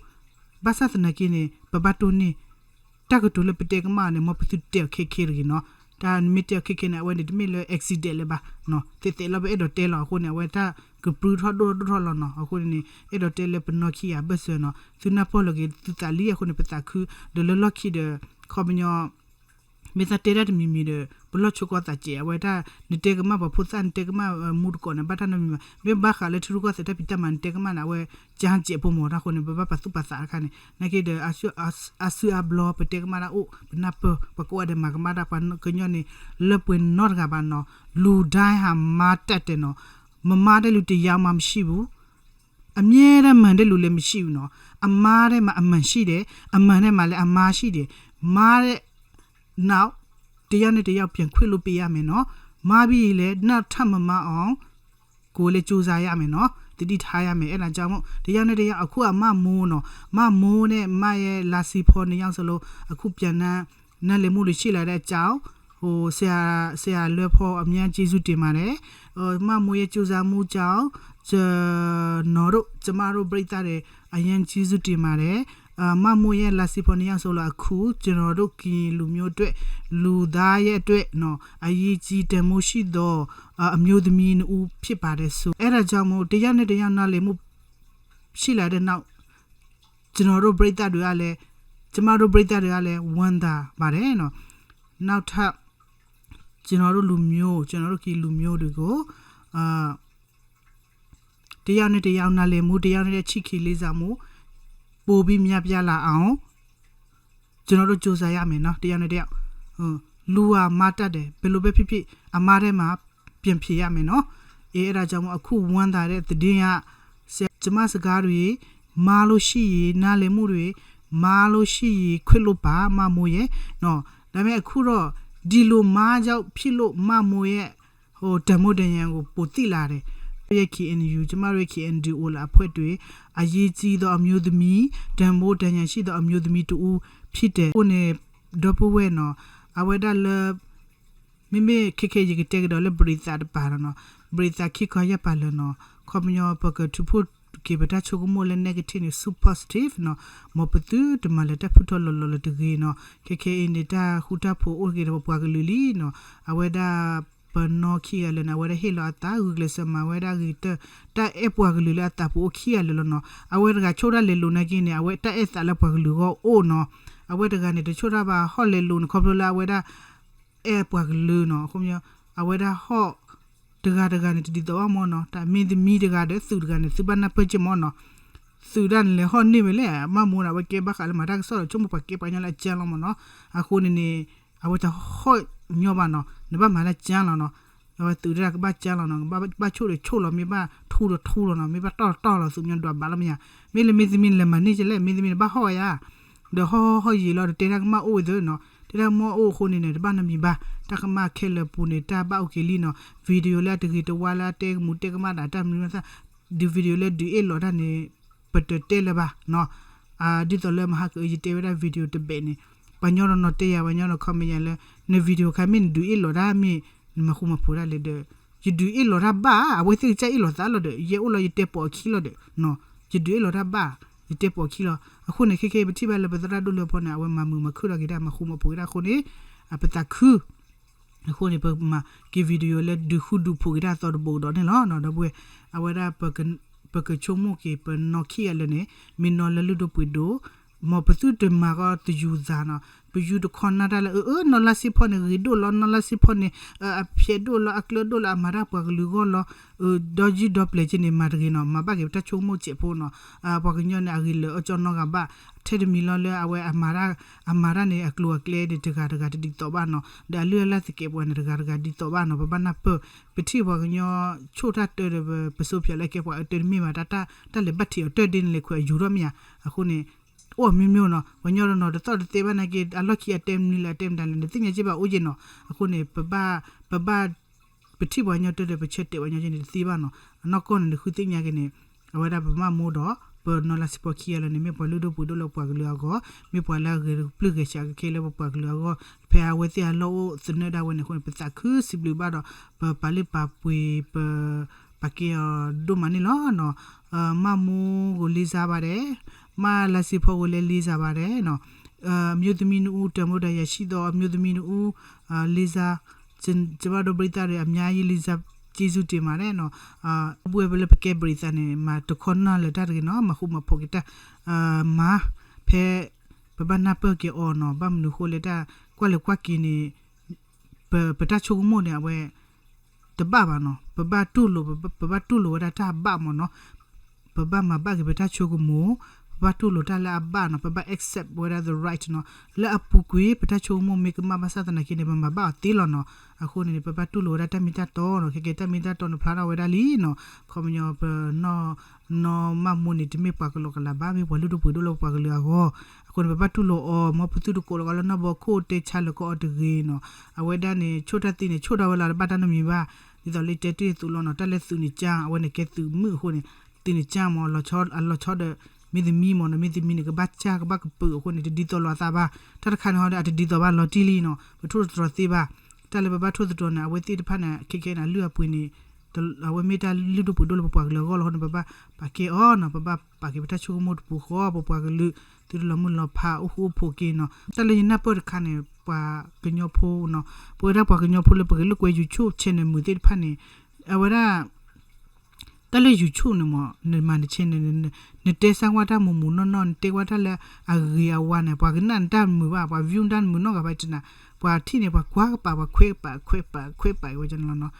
ဘၣ်ဆၣ်သနာ်က့န့ၣ် ပဘၣ်တိၢ်န့ၢ် တၢ်ကတိၤလၢပတဲကမၣ်အီၤန့ၣ် မ်ပသုတဲအီၤခဲခဲတဂ့ၤနီၤ. တၢ်နမ့ၢ်တဲအီၤခဲခဲန့ၣ် အဝဲန့ၣ်တမ့ၢ်လၢ accident လၢၤဘၣ်, သဲးသဲးလီၤ ပအဲၣ်ဒိးတဲလီၤ. အဃိန့ၣ် အဝဲတၢ်ကပြုၢ်ထီၣ်ဒိၣ်ထီၣ်ဒိၣ်ထီၣ်လီၤနီၤ. အဃိန့ၣ်န့ၣ် အဲၣ်ဒိးတဲလၢပနီၢ်ခံဂၤအဘၢၣ်စၢၤနီၤ, သုနၢ်ပၢၢ်လီၤက့ၤသုသးလံအဃိန့ၣ် ပသးခု, ဒီးလၢလီၢ်ခံဒီး ခီပညီ မ့ၢ်သးတဲတၢ်တမံၤမံၤဒီး ပလီၢ်ဆိကီၢ်သးစဲး, အဝဲတၢ် နတဲကမၣ်ပှၤဖိသၣ် နတဲကမၣ်မူတကိးန့ၣ် ဘၣ်တၢ်နီတမံၤဘၣ်. မ့ၢ်ဘၣ်ဃးလၢထံရူၢ်ကီၢ်သဲးတၢ်ဖံးတၢ်မၤ နတဲကမၣ်န့ၣ် အဝဲကၠါစဲးဖိမ့ၢ်တၢ်အဃိန့ၣ် ပဘၣ်ပာ်သူၣ်ပာ်သးတခါန့ၣ် နာ်က့ဒီး အစုအဘျီ ပတဲကမၣ်တၢ်အိၣ် ပနၢ်ပၢၢ် ပှၤကိးဂၤဒဲးမၤကမၣ်တၢ် ပှၤကညီန့ၣ် လၢပှဲၤနီတဂၤဘၣ်နီၤ, လူတိုင်းဟာ မါတတ်တယ်နော်, မမါတဲ့လူတစ်ယောက်မှမရှိဘူး, အမြဲတမ်းမှန်တဲ့လူလည်းမရှိဘူးနော်, အမှားထဲမှာအမှန်ရှိတယ်, အမှန်ထဲမှာလည်းအမှားရှိတယ်, မှားတဲ့နောက် တစ်ယောက်နဲ့တစ်ယောက်ပြန်ခွင့်လွှတ်ပေးရမယ်နော်, မှားပြီးရင်လည်းနောက်ထပ်မမှားအောင် ကိုယ်လည်းကြိုးစားရမယ်နော်, သတိထားရမယ်, အဲ့ဒါကြောင့်မို့ တစ်ယောက်နဲ့တစ်ယောက် အခုက မမိုးနော်, မမိုးနဲ့ မရဲ့ လါစ့ဖီ နှစ်ယောက်စလုံး အခုပြန်နားလည်မှုတွေရှိလာတဲ့အကြောင်း ဟို ဆရာ ဆရာလွဲဖော် အများကျေးဇူးတင်ပါတယ်. မမိုးရဲ့ကြိုးစားမှုကြောင့် ကျွန်တော်တို့ ကျမတို့ ပရိသတ်တွေ အရမ်းကျေးဇူးတင်ပါတယ်. မမိုးရဲ့ လါစ့ဖီ နှစ်ယောက်စလုံး အခု ကျွန်တော်တို့ ကရင်လူမျိုးအတွက် လူသားရဲ့အတွက်နော် အရေးကြီးတန်ဖိုးရှိသော အမျိုးသမီးနှစ်ဦးဖြစ်ပါတယ်ဆို အဲ့ဒါကြောင့်မို့ တစ်ယောက်နဲ့တစ်ယောက်နားလည်မှုရှိလာတဲ့နောက် ကျွန်တော်တို့ ပရိသတ်တွေကလည်း ကျမတို့ ပရိသတ်တွေကလည်း ဝမ်းသာပါတယ်နော်. နောက်ထပ် ကျွန်တော်တို့လူမျိုး ကျွန်တော်တို့ ကရင်လူမျိုးတွေကို အာ တစ်ယောက်နဲ့တစ်ယောက်နားလည်မှု တစ်ယောက်နဲ့တစ်ယောက်ချစ်ခင်လေးစားမှု ပိုပြီးများပြားလာအောင် ကျွန်တော်တို့ကြိုးစားရမယ်နော်, တစ်ယောက်နဲ့တစ်ယောက် လူဟာ မှားတတ်တယ်, ဘယ်လိုပဲဖြစ်ဖြစ် အမှားထဲမှာ ပြန်ဖြေရမယ်နော်. အဲ အဲ့ဒါကြောင့်မို့ အခုဝမ်းသာတဲ့သတင်းက ဆရာ ကျမစကားတွေ မှားလို့ရှိရင် နားလည်မှုတွေ မှားလို့ရှိရင် ခွင့်လွှတ်ပါ မမိုးရဲ့နော်. ဒါပေမဲ့အခုတော့ ဒီလိုမှားကြောင့်ဖြစ်လို့ မမိုးရဲ့ ဟို တန်ဖိုးတန်ရာကို ပိုသိလာတယ်. ရဲ့ KNU ကျမတို့ရဲ့ KNDO လာအဖွဲ့တွေ အရေးကြီးသောအမျိုးသမီး တန်ဖိုးတန်ရာရှိသောအမျိုးသမီးတစ်ဦးဖြစ်တယ်. ကိုယ်နဲ့ ဒီပုၢ်ဝဲၢ်နော် အဝဲဒၣ်လၢ မ့မ့ၢ်ခဲခဲယကတဲကဒီးလၢ ပရိသတ်တပၤလီၤနော်, ပရိသတ်ခံခီယၢ်ပၤလၢာ်နော်, ခီပညီပကထုးဖှိၣ်က့ၤပတၢ်ဆိကမိၣ်လၢ negative န့ၣ် ဆူ positive နော်, မ်ပသုတမၤလၢၤတၢ်ဖုၣ်ထီၣ်လီၤလီၤလၢၤတဂ့ၤနော်. ခဲခဲအံၤန့ၣ် တၢ်ဃူတၢ်ဖိးအိၣ်တဂ့ၤဒီးပပှၤကလုာ်လံနော်, အဝဲဒၣ် ပနီၢ်ခံဂၤလၢာ်န့ၣ် အဝဲဒၣ်ဟ့ၣ်လီၤအသး ဂုာ်ကျဲးစၢးမၤဝဲဒၣ်ဂ့ၤတၢၢ် တၢ်အဲၣ်ပှၤကလုာ်လၢအသးပူၤအိၣ်ခံဂၤလၢာ်လီၤနော်. အဝဲတဂၤဆိၣ်တၢ်လဲၤလိၤနာ်က့န့ၣ် အဝဲတၢ်အဲၣ်သးလၢပှၤကလုာ်ဂီၢ်အိၣ်နော်, အဝဲတဂၤန့ၣ် တဆိၣ်တၢ်ဘၣ်ဟီၣ်လဲၤလိၤန့ၣ် ခီဖျိလၢအဝဲဒၣ် အဲၣ်ပှၤကလုာ်နော်, အဝဲဒၣ်ဟီၣ် တဂၤတဂၤန့ၣ် တဒ်သိးဘၣ်မ့ၢ်နော်, တၢ်မင်းသမီးတဂၤဒီး သုးတဂၤန့ၣ် သုဘၣ်နၢ်ပၢၢ်က့ၤမ့ၢ်နော်, သုးဒၣ်န့ၣ်လဲၤဟီၣ်န့ၢ်ဝဲလဲၣ်, မမိုးန့ၣ် အဝဲကဲဘၣ်ဃးလၢမၤတၢ်ကစီၣ်ဒီး ဆိကမိၣ်ပှၤကဲပှၤကညီလၢအကၠါလီၤမ့ၢ်နော်, အဃိန့ၣ်န့ၣ် အဝဲတဟီၣ်ညီဘၣ်နော်, နဘၣ်မၤလၢကၠါလီၤနော်, အဝဲသုးဒၣ်ကဘၣ်ကၠါလီၤနော်, ဘၣ်ဆိၣ်ဒီးဆိၣ်လီၤ မ့ၢ်ဘၣ်ထူလီၤထူလီၤနော်, မ့ၢ်ဘၣ်တီၢ်လီၤတီၢ်လီၤ သုးမညီဒွးဘၣ်လီၤမ့ၢ်ဧါ, မ့ၢ်လၢမင်းသမီးန့ၣ် လဲၤမၤန့ၢ်ကလဲၣ်, မင်းသမီးန့ၣ် ဘၣ်ဟီၣ်ဝဲယါ ဒီးဟီၣ်ဟီၣ်ယံာ်လီၤ ဒီးတဲတၢ်ကမၣ်အိၣ်ဝဲသ့ၣ်နီၤ, တဲတၢ်ကမၣ်အိၣ်အဃိန့ၣ်န့ၣ် တဘၣ်နီတမံၤဘၣ်, တၢ်ကမၣ်ခဲလၢာ်ပူၤန့ၣ် တၢ်ဘၣ်အိၣ်က့ၤလံနီၤ, video လၢအတဂ့ၤတဝါလၢအတဲကမူးတဲကမၣ်ဒၣ်တၢ်မနုၤမသး, ဒီး video လၢဒုးအ့ၣ်လိာ်တၢ်န့ၣ် ပတတဲလၢၤဘၣ်နီၤ, ဒ်သိးလၢမဟါကအၢ ယတဲဝဲဒၣ် video တဘ့ၣ်န့ၣ်, ပှၤညီနီၤနီၤတဲယၤ ပှၤညီနီၤ comment ယၤလၢ န video ခါမ့ၢ်နဒုးအ့ၣ်လိာ်တၢ်မ့ၢ် နမၤဃူမၤဖိးဒၣ်လဲၣ်ဒီး, ယဒုးအ့ၣ်လိာ်တၢ်ဘၣ် အဝဲသ့ၣ်ကစၢ်အ့ၣ်လိာ်သးလီၤဒီး ယဲအိၣ်လီၤယတဲပိာ်အခံလီၤဒီး, ယဒုးအ့ၣ်လိာ်တၢ်ဘၣ်, ယတဲပိာ်အခံလီၤ, အဃိန့ၣ် ခဲခဲအံၤပထံၣ်ဘၣ်လၢပသရၣ်ဒိၣ်လွဲဖီန့ၣ် အဝဲမၤမုာ်မၤခုၣ်ထီၣ်က့ၤတၢ် မၤဃူမၤဖိးက့ၤတၢ်အဃိန့ၣ်, ပသးခု အဃိန့ၣ် ပမၤက့ၤ video လၢဒုးဃူဒုးဖိးက့ၤတၢ်အသီတဘိကဒီးန့ၣ်လီၤ, ဒီပုၢ်ဝဲၢ်, အဝဲဒၣ် ပကဆိကမိၣ်က့ၤ ပနီၢ်ခံဂၤလၢာ်န့ၣ် မ့ၢ်နီၢ်လၢလုၢ်ဒိၣ်ပှ့ၤဒိၣ် မ်ပသုတမၤဃီတယူၤသးနီၤ, ပယူၤတခီနၢ်တၢ်လၢ အၢ အၢ နီၢ်လါစ့ဖီန့ၣ် ဂ့ၤဒိၣ်လီၤ, နီၢ်လါစ့ဖီန့ၣ် အဖျဲးဒိၣ်လီၤ, အကျၢၤဒိၣ်လီၤ, အမၤတၢ်ပှၤကလုာ်အဂီၢ်လီၤ, ဒီးယုၢ်ဒီပျဲၢ်က့န့ၣ် မၤတဂ့ၤနီၤ, မၤဘၣ်က့ၤပတၢ်ဆိကမိၣ်စဲးဖိနီၤ, ပှၤကညီန့ၣ် အဂ့ၤလၢာ်အီၣ်ကၠီနီတဂၤဘၣ်, ထဲတမံၤလီၤလၢအဝဲ အမၤတၢ်န့ၣ် အကျိၤအကျဲန့ၣ် တဂၤတဂၤတဒ်သိးဘၣ်နီၤ, ဒီးအလုၢ်အလၢ်သကဲးပဝးန့ၣ် တဂၤတဂၤဒ်သိးဘၣ်နီၤ, ပဘၣ်နၢ်ပၢၢ်, ပထံၣ်ပှၤကညီဆိၣ်တၢ်တၢဒီး ပစိဖျဲးလၢကဲပှၤအၢတၢ်တမ့ၢ်ဘၣ်, တၢ်လၢဘၣ်ထံးအီၤတၢ်ဒ်န့ၣ်လဲၤခွဲးအယူၤထီၣ်မ့ၢ်ဧါ, အဃိန့ၣ် အိၣ်အမျိုးမျိုးနီၤ, ပှၤကညီတနီၤတသီၣ်တသဲဘၣ်နာ်က့ အလီၢ်ခံအတဲမနုၤလဲၣ် အတဲမတၤလဲၣ် နသ့ၣ်ညါက့ဘၣ်အိၣ်က့နီၤ, အဃိန့ၣ် ပဘၣ် ပဘၣ် ပထံၣ်ပှၤကညီတၢဒီး ပဆၢတဲာ်ပှၤကညီက့န့ၣ်တသ့ဘၣ်နီၤ, အနီၢ်ကီၢ်န့ၣ် နဃုသ့ၣ်ညါက့န့ၣ် အဝဲဒၣ်ပမၢ်မူဒီး ပနီၢ်လါစ့ဖီခံဂၤလၢာ်န့ၣ် မ့ၢ်ပှၤလုၢ်ဒိၣ်ပှ့ၤဒိၣ်လၢပှၤကလုာ်အဂီၢ်, မ့ၢ်ပှၤလၢအဂဲၤပျုၢ်ဂဲၤဆှးကခဲလၢပပှၤကလုာ်အဂီၢ်, ဖဲအဝဲသ့ၣ်အလီၢ်အိၣ်သနၢၣ်ဒၣ်ဝဲန့ၣ်အဃိန့ၣ် ပသးခုစံးဘျုးဘၣ်ဒီး ပပာ်လုၢ်ပာ်ပှ့ၤ ပ ပာ်ကဲအီၤဒိၣ်မးန့ၣ်လီၤနီၤ, မၢ်မူဂိၤလ့ၤစၢ်ဘၣ်ဒဲး, မၢ်လါစ့ဖီဂိၤလ့ၤစၢ်ဘၣ်ဒဲးနီၤ, မျိုးသမီးနှစ်ဦး တၢ်မိၢ်တၢ်ယၤဆံးဒီး မျိုးသမီးနှစ်ဦး လ့ၤစၢ်, ကျမတို့ပရိသတ်တွေအများကြီး လေးစားကျေးဇူးတင်ပါတယ်နီၤ, ဘှဲၣ်ဝဲလၢပကဲပရိသတ်န့ၣ် မၤတခီနၢ်လၢတၢ်တဂ့ၤနီၤ, မၤဃူမၤဖိးက့ၤတၢ်, မၤ ဖဲ ပဘၣ်နၢ်ပၢၢ်က့ၤအီၤနီၤ, ဘၣ်မနုၤဃိလဲၣ်တၢ်ကွၢ်လဲၤကွၢ်က့ၤန့ၣ် ပ ပတၢ်ဆိကမိၣ်န့ၣ် အဝဲ တဘၣ်ဘၣ်နီၤ, ပဘၣ်တူၢ်လိာ် ပဘၣ်တူၢ်လိာ်ဝဲဒၣ်တၢ်ဘၣ်မ့ၢ်နီၤ, ပဘၣ်မၤဘၣ်က့ၤပတၢ်ဆိကမိၣ်, ပဘၣ်တူၢ်လိာ်တၢ်လၢအဘၣ်နီၤ, ပဘၣ် accept ဝဲဒၣ် the right နီၤ, လၢအပူၤကွံာ် ပတၢ်ဆိကမိၣ်မ့ၢ်ကမၣ်ဘၣ်ဆၣ်သနာ်က့န့ၣ် ပမၤဘၣ်အီၤသ့လီၤနီၤ, အဃိန့ၣ် ပဘၣ်တူၢ်လိာ်ဝဲဒၣ်တၢ်မ့ၢ်တၢ်တီနီၤ, ခဲကဲတၢ်မ့ၢ်တၢ်တီန့ၣ်ဖျါထီၣ်ဝဲဒၣ်လံနီၤ, ခီပညီပ နီၢ်မၢ်မူန့ၣ် တမ့ၢ်ပှၤကလီကလးဘၣ်, မ့ၢ်ပှၤလုၢ်ဒိၣ်ပှ့ၤဒိၣ်လၢပှၤကလုာ်အဂီၢ်, အဃိန့ၣ် ပဘၣ်တူၢ်လိာ်အီၤ, မ်ပသုတကိးလီၤကီးလၢနီၢ်ဘီခိၣ်တဲဆါလၢကီးအီၤတဂ့ၤနီၤ, အဝဲဒၣ်န့ၣ် ဆိၣ်တၢ်သံန့ၣ် ဆိၣ်ထီၣ်ဝဲလီၤ တဘၣ်တၢ်နီတမံၤဘၣ်, ဒ်သိးလၢယတဲတ့ၢ်သုးလီၤနီၤ, တၢ်လၢသုးန့ၣ်ကၢ်, အဝဲန့ၣ်ကဲသုးမုၣ်အဃိန့ၣ်, သုးန့ၣ်ကၢ်မ့ၢ် အလီၤဆီဒီး မ့ၢ်သမံမ့ၢ်နီၤ, မ့ၢ်သမံန့ၣ် ကဘၣ်ကၢ်ကဘၣ်ကပုာ်အဃိန့ၣ် တဒ်သိးလိာ်အသးဘၣ်, တၢ်တခါန့ၣ်ဟီဒီး အတဒ်သိးဘၣ်လီၤတံၢ်လံနီၤ, ပထိၣ်သတြီၤသ့ဘၣ်, တၢ်လၢပဘၣ်ထိၣ်သတြီၤန့ၣ် အဝဲသ့ၣ်တဖၣ်န့ၣ် ခဲခဲန့ၣ် အလုၢ်အပှ့ၤန့ၣ် အဝဲမ့ၢ်တၢ်လုၢ်ဒိၣ်ပှ့ၤဒိၣ်လၢပပှၤကလုာ်အဂီၢ်လီၤအဃိန့ၣ် ပဘၣ်ပာ်ကဲအီၤနီၤ, ပဘၣ်ပာ်က့ၤပတၢ်ဆိကမိၣ်တပူၤဃီ, ပပှၤကလုာ် သုတလီၤမုၢ်လီၤဖး အိၣ်ဃူအိၣ်ဖိးက့ၤနီၤ, တၢ်လၢယနၢ်ပၢၢ်တခါန့ၣ် ပှၤကညီဖိနီၤ, ပဝဲဒၣ်ပှၤကညီဖိလၢပဂ့ၤလိာ်ကွဲ YouTube channel မုာ်သ့ၣ်တဖၣ်န့ၣ်, အဝဲဒၣ် တၢ်လၢ YouTube န့ၣ်မ့ၢ် နမၤန channel န့ၣ် နတဲစၢ်ကွၢ်တၢ်မူးမူးနီၢ်နီၢ်, နတဲကွၢ်တၢ်လၢအဂ့ၤအဝါန့ၣ် ပှၤကနၣ်နတၢ်မုာ်ဘၣ်, ပှၤ view တၢ်မုာ်နီတဂၤဘၣ်တနၤ, ပှၤထံၣ်န့ၣ် ပှၤကွၢ်ကပၤ ပှၤခွဲးကပၤ ခွဲးပၤ ခွဲးပၤဝဲန့ၣ်လီၤနီၤ,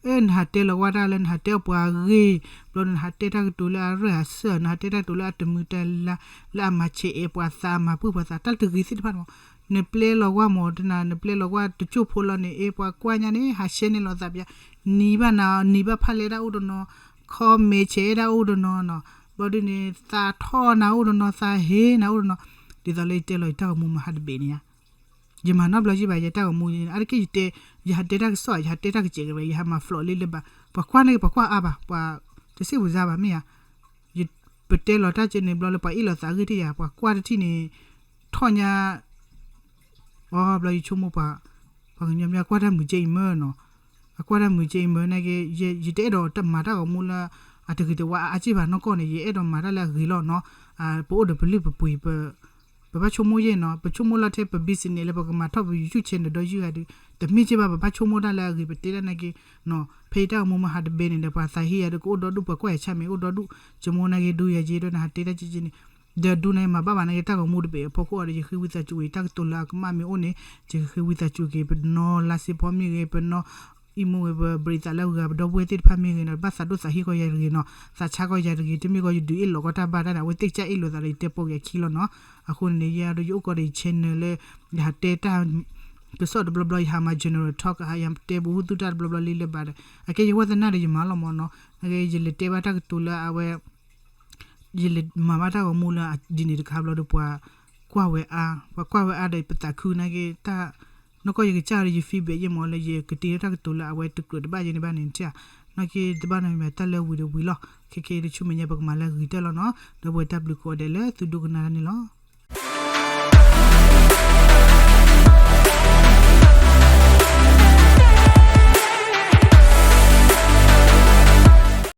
အၢ နဟးတဲလီၤကွၢ်တၢ်လၢ နဟးတဲအီၤပှၤဂ့ၤ, ဘျီနဟးတဲတၢ်ကတိၤလၢအရၢၢ်အစၢၢ်, နဟးတဲတၢ်ကတိၤလၢအတမုာ်တလၤ, လၢအမၤဆဲးအဲၣ်ပှၤသး အမၤပှၢ်ပှၤသး တၢ်တဂ့ၤသ့ၣ်တဖၣ်န့ၣ်မ့ၢ် နပျဲလီၤကွၢ်မ့ၢ်တနၤ, နပျဲလီၤကွၢ်တကၠိၢ်ဖိလီၤန့ၣ် အဲၣ်ပှၤကွၢ်ညါန့ၣ် ဟး share န့ၢ်လိာ်သးပျး, နံၤဘၣ်နၤ, နံၤဘၣ်ဖးလဲၣ်တၢ်အိၣ်တနီၤ, comment ဆဲးအဲၣ်တၢ်အိၣ်တနီၤနီၤ, ဘျီဒ်န့ၣ် သးထီၣ်နၤအိၣ်တနီၤ, သးဟ့နၤအိၣ်တနီၤ, ဒ်သိးလၢယတဲလီၤယတၢ်ဂီၤမူမဟါတဘ့ၣ်န့ၣ်ဧါ, ယမၤနီတဘျီယံၢ်ဘၣ် ယတၢ်ဂီၤမူန့ၣ် အါတက့ၢ်ယတဲ, ယဟးတဲတၢ်ကစီၣ် ယဟးတဲတၢ်ကစဲးကရၢ ယဟးမၤ vlog လၢလၢဘၣ်, ပှၤကွၢ်န့ၢ် ပှၤကွၢ်အါဘၣ်, ပှၤတစံးပစါဘၣ်မ့ၢ်ဧါ, ပတဲလီၤတၢ်ကဲန့ၣ် ဘျီလၢပှၤအ့ၣ်လိာ်သးအဂ့ၢ်တယၤ ပှၤကွၢ်တထံၣ်န့ၣ် ထီၣ်ညါ အီ ဘျီယဆိကမိၣ်ပှၤ, ပှၤကညီမ့ၢ်အကွၢ်တၢ်မုာ်ကဲအံၤမၢနီၤ, အကွၢ်တၢ်မုာ်ကဲအံၤမၢနာ်က့ ယတအဲၣ်ဒိးမၤတၢ်ဂီၤမူလၢ အတဂ့ၤတဝါအါက့ၢ်ဘၣ်နီၢ်ကီၢ်န့ၣ် ယအဲၣ်ဒိးမၤတၢ်လၢအဂ့ၤလီၤနီၤ, ပအိၣ်ဒီးပလုၢ်ပပှ့ၤ ပဘၣ်ဆိကမိၣ်ယဲၢ်နီၤ, ပဆိကမိၣ်လီၤထဲပ business လၢပကမၤထီၣ်ပ YouTube channel ဒီးယုၢ်ဂၤဒီး တမ့ၢ်က့ၢ်ဘၣ် ပဘၣ်ဆိကမိၣ်တၢ်လၢအဂ့ၤ ပတဲဒၣ်နာ်က့ ဖဲယတၢ်ဂီၤမူမဟါတဘ့ၣ်န့ၣ်ဒီး ပှၤသးဟ့ယၤဒီး ကအိၣ်ဒီဒူၣ် ပှၤကွၢ်ယၤဆၣ်မ့ၢ်အိၣ်ဒီဒူၣ်, ယမိၢ်နာ်က့ ဒူယၤက့ဒီး နဟးတဲတၢ်ကဲကဲန့ၣ်, ဒီးဒူန့ၣ်မၤဘၣ်ဘၣ်နာ်က့ တၢ်ဂီၤမူတဘ့ၣ်အဖီခိၣ်အီၤဒီး ယဃ့ဝံသးစူၤအံၤ တၢ်ကတိၤလၢအကမၣ်မ့ၢ်အိၣ်န့ၣ် ယဃ့ဝံသးစူၤက့ၤ ပနီၢ်လါစ့ဖီမ့ၢ်ဂ့ၤ ပနီၢ် အံၤမိၢ်ဂ့ၤ ပပရံသးလၢဂၤ ပဒီပုၢ်ဝဲၢ်သ့ၣ်တဖၣ်မ့ၢ်ဂ့ၤနီၤ ဘၣ်သးဒိၣ်သးဟ့ဃီယၤတဂ့ၤနီၤ, သးဆါဃီယၤတဂ့ၤ, တမ့ၢ်ဃီယဒုးအ့ၣ်လိာ်ကီတၢ်ဘၣ်တၢ်န့ၣ် အဝဲသ့ၣ်ကစၢ်အ့ၣ်လိာ်သးဒီးယတဲပိာ်က့ၤအခံလီၤနီၤ, အဃိန့ၣ် ယၤဒီးယအိၣ်ကီးဒီးယ channel လၢ ယဟးတဲတၢ် ကစီၣ်တဘျီဘျီ ယဟးမၤ general talk ယဟးတဲဘူးဟူသူၣ်တၢ်တဘျီဘျီလံလၢဘၣ်ဒီး အကဲယဝံသနၢ်ဒီးယမၤလီၤမ့ၢ်နီၤ, အကဲယလဲၤတဲဘၣ်တၢ်ကတိၤလၢအဝဲ ယလဲၤမၤဘၣ်တၢ်ဂီၤမူလၢဒ်န့ၣ်တခါဘျီဒီး ပှၤကွၢ်ဝဲအါ, ပှၤကွၢ်ဝဲအါဒီးပသးခုနာ်က့ တၢ် နီၢ်ကီၢ်ယကစၢ်ဒီးယ feedback ယဲၢ်မ့ၢ်လၢယကတ့ထီၣ်တၢ်ကတိၤလၢအဝဲတကြၢးတဘၣ်ယဲန့ၣ်ဘၣ်န့ၣ် ထံၣ်ဧါ, နာ်က့တဘၣ်နီတမံၤဘၣ် တၢ်လၢဝံၤဒီးဝံၤလီၤ, ခဲကဲတဆူမဲာ်ညါပကမၤလၢအဂ့ၤတၢၢ်လီၤနီၤ, ဒီပုၢ်ဝဲၢ်တၢ်ဘျုးကိးဂၤဒဲးလၢသုဒိကနၣ်တၢ်န့ၣ်လီၤ.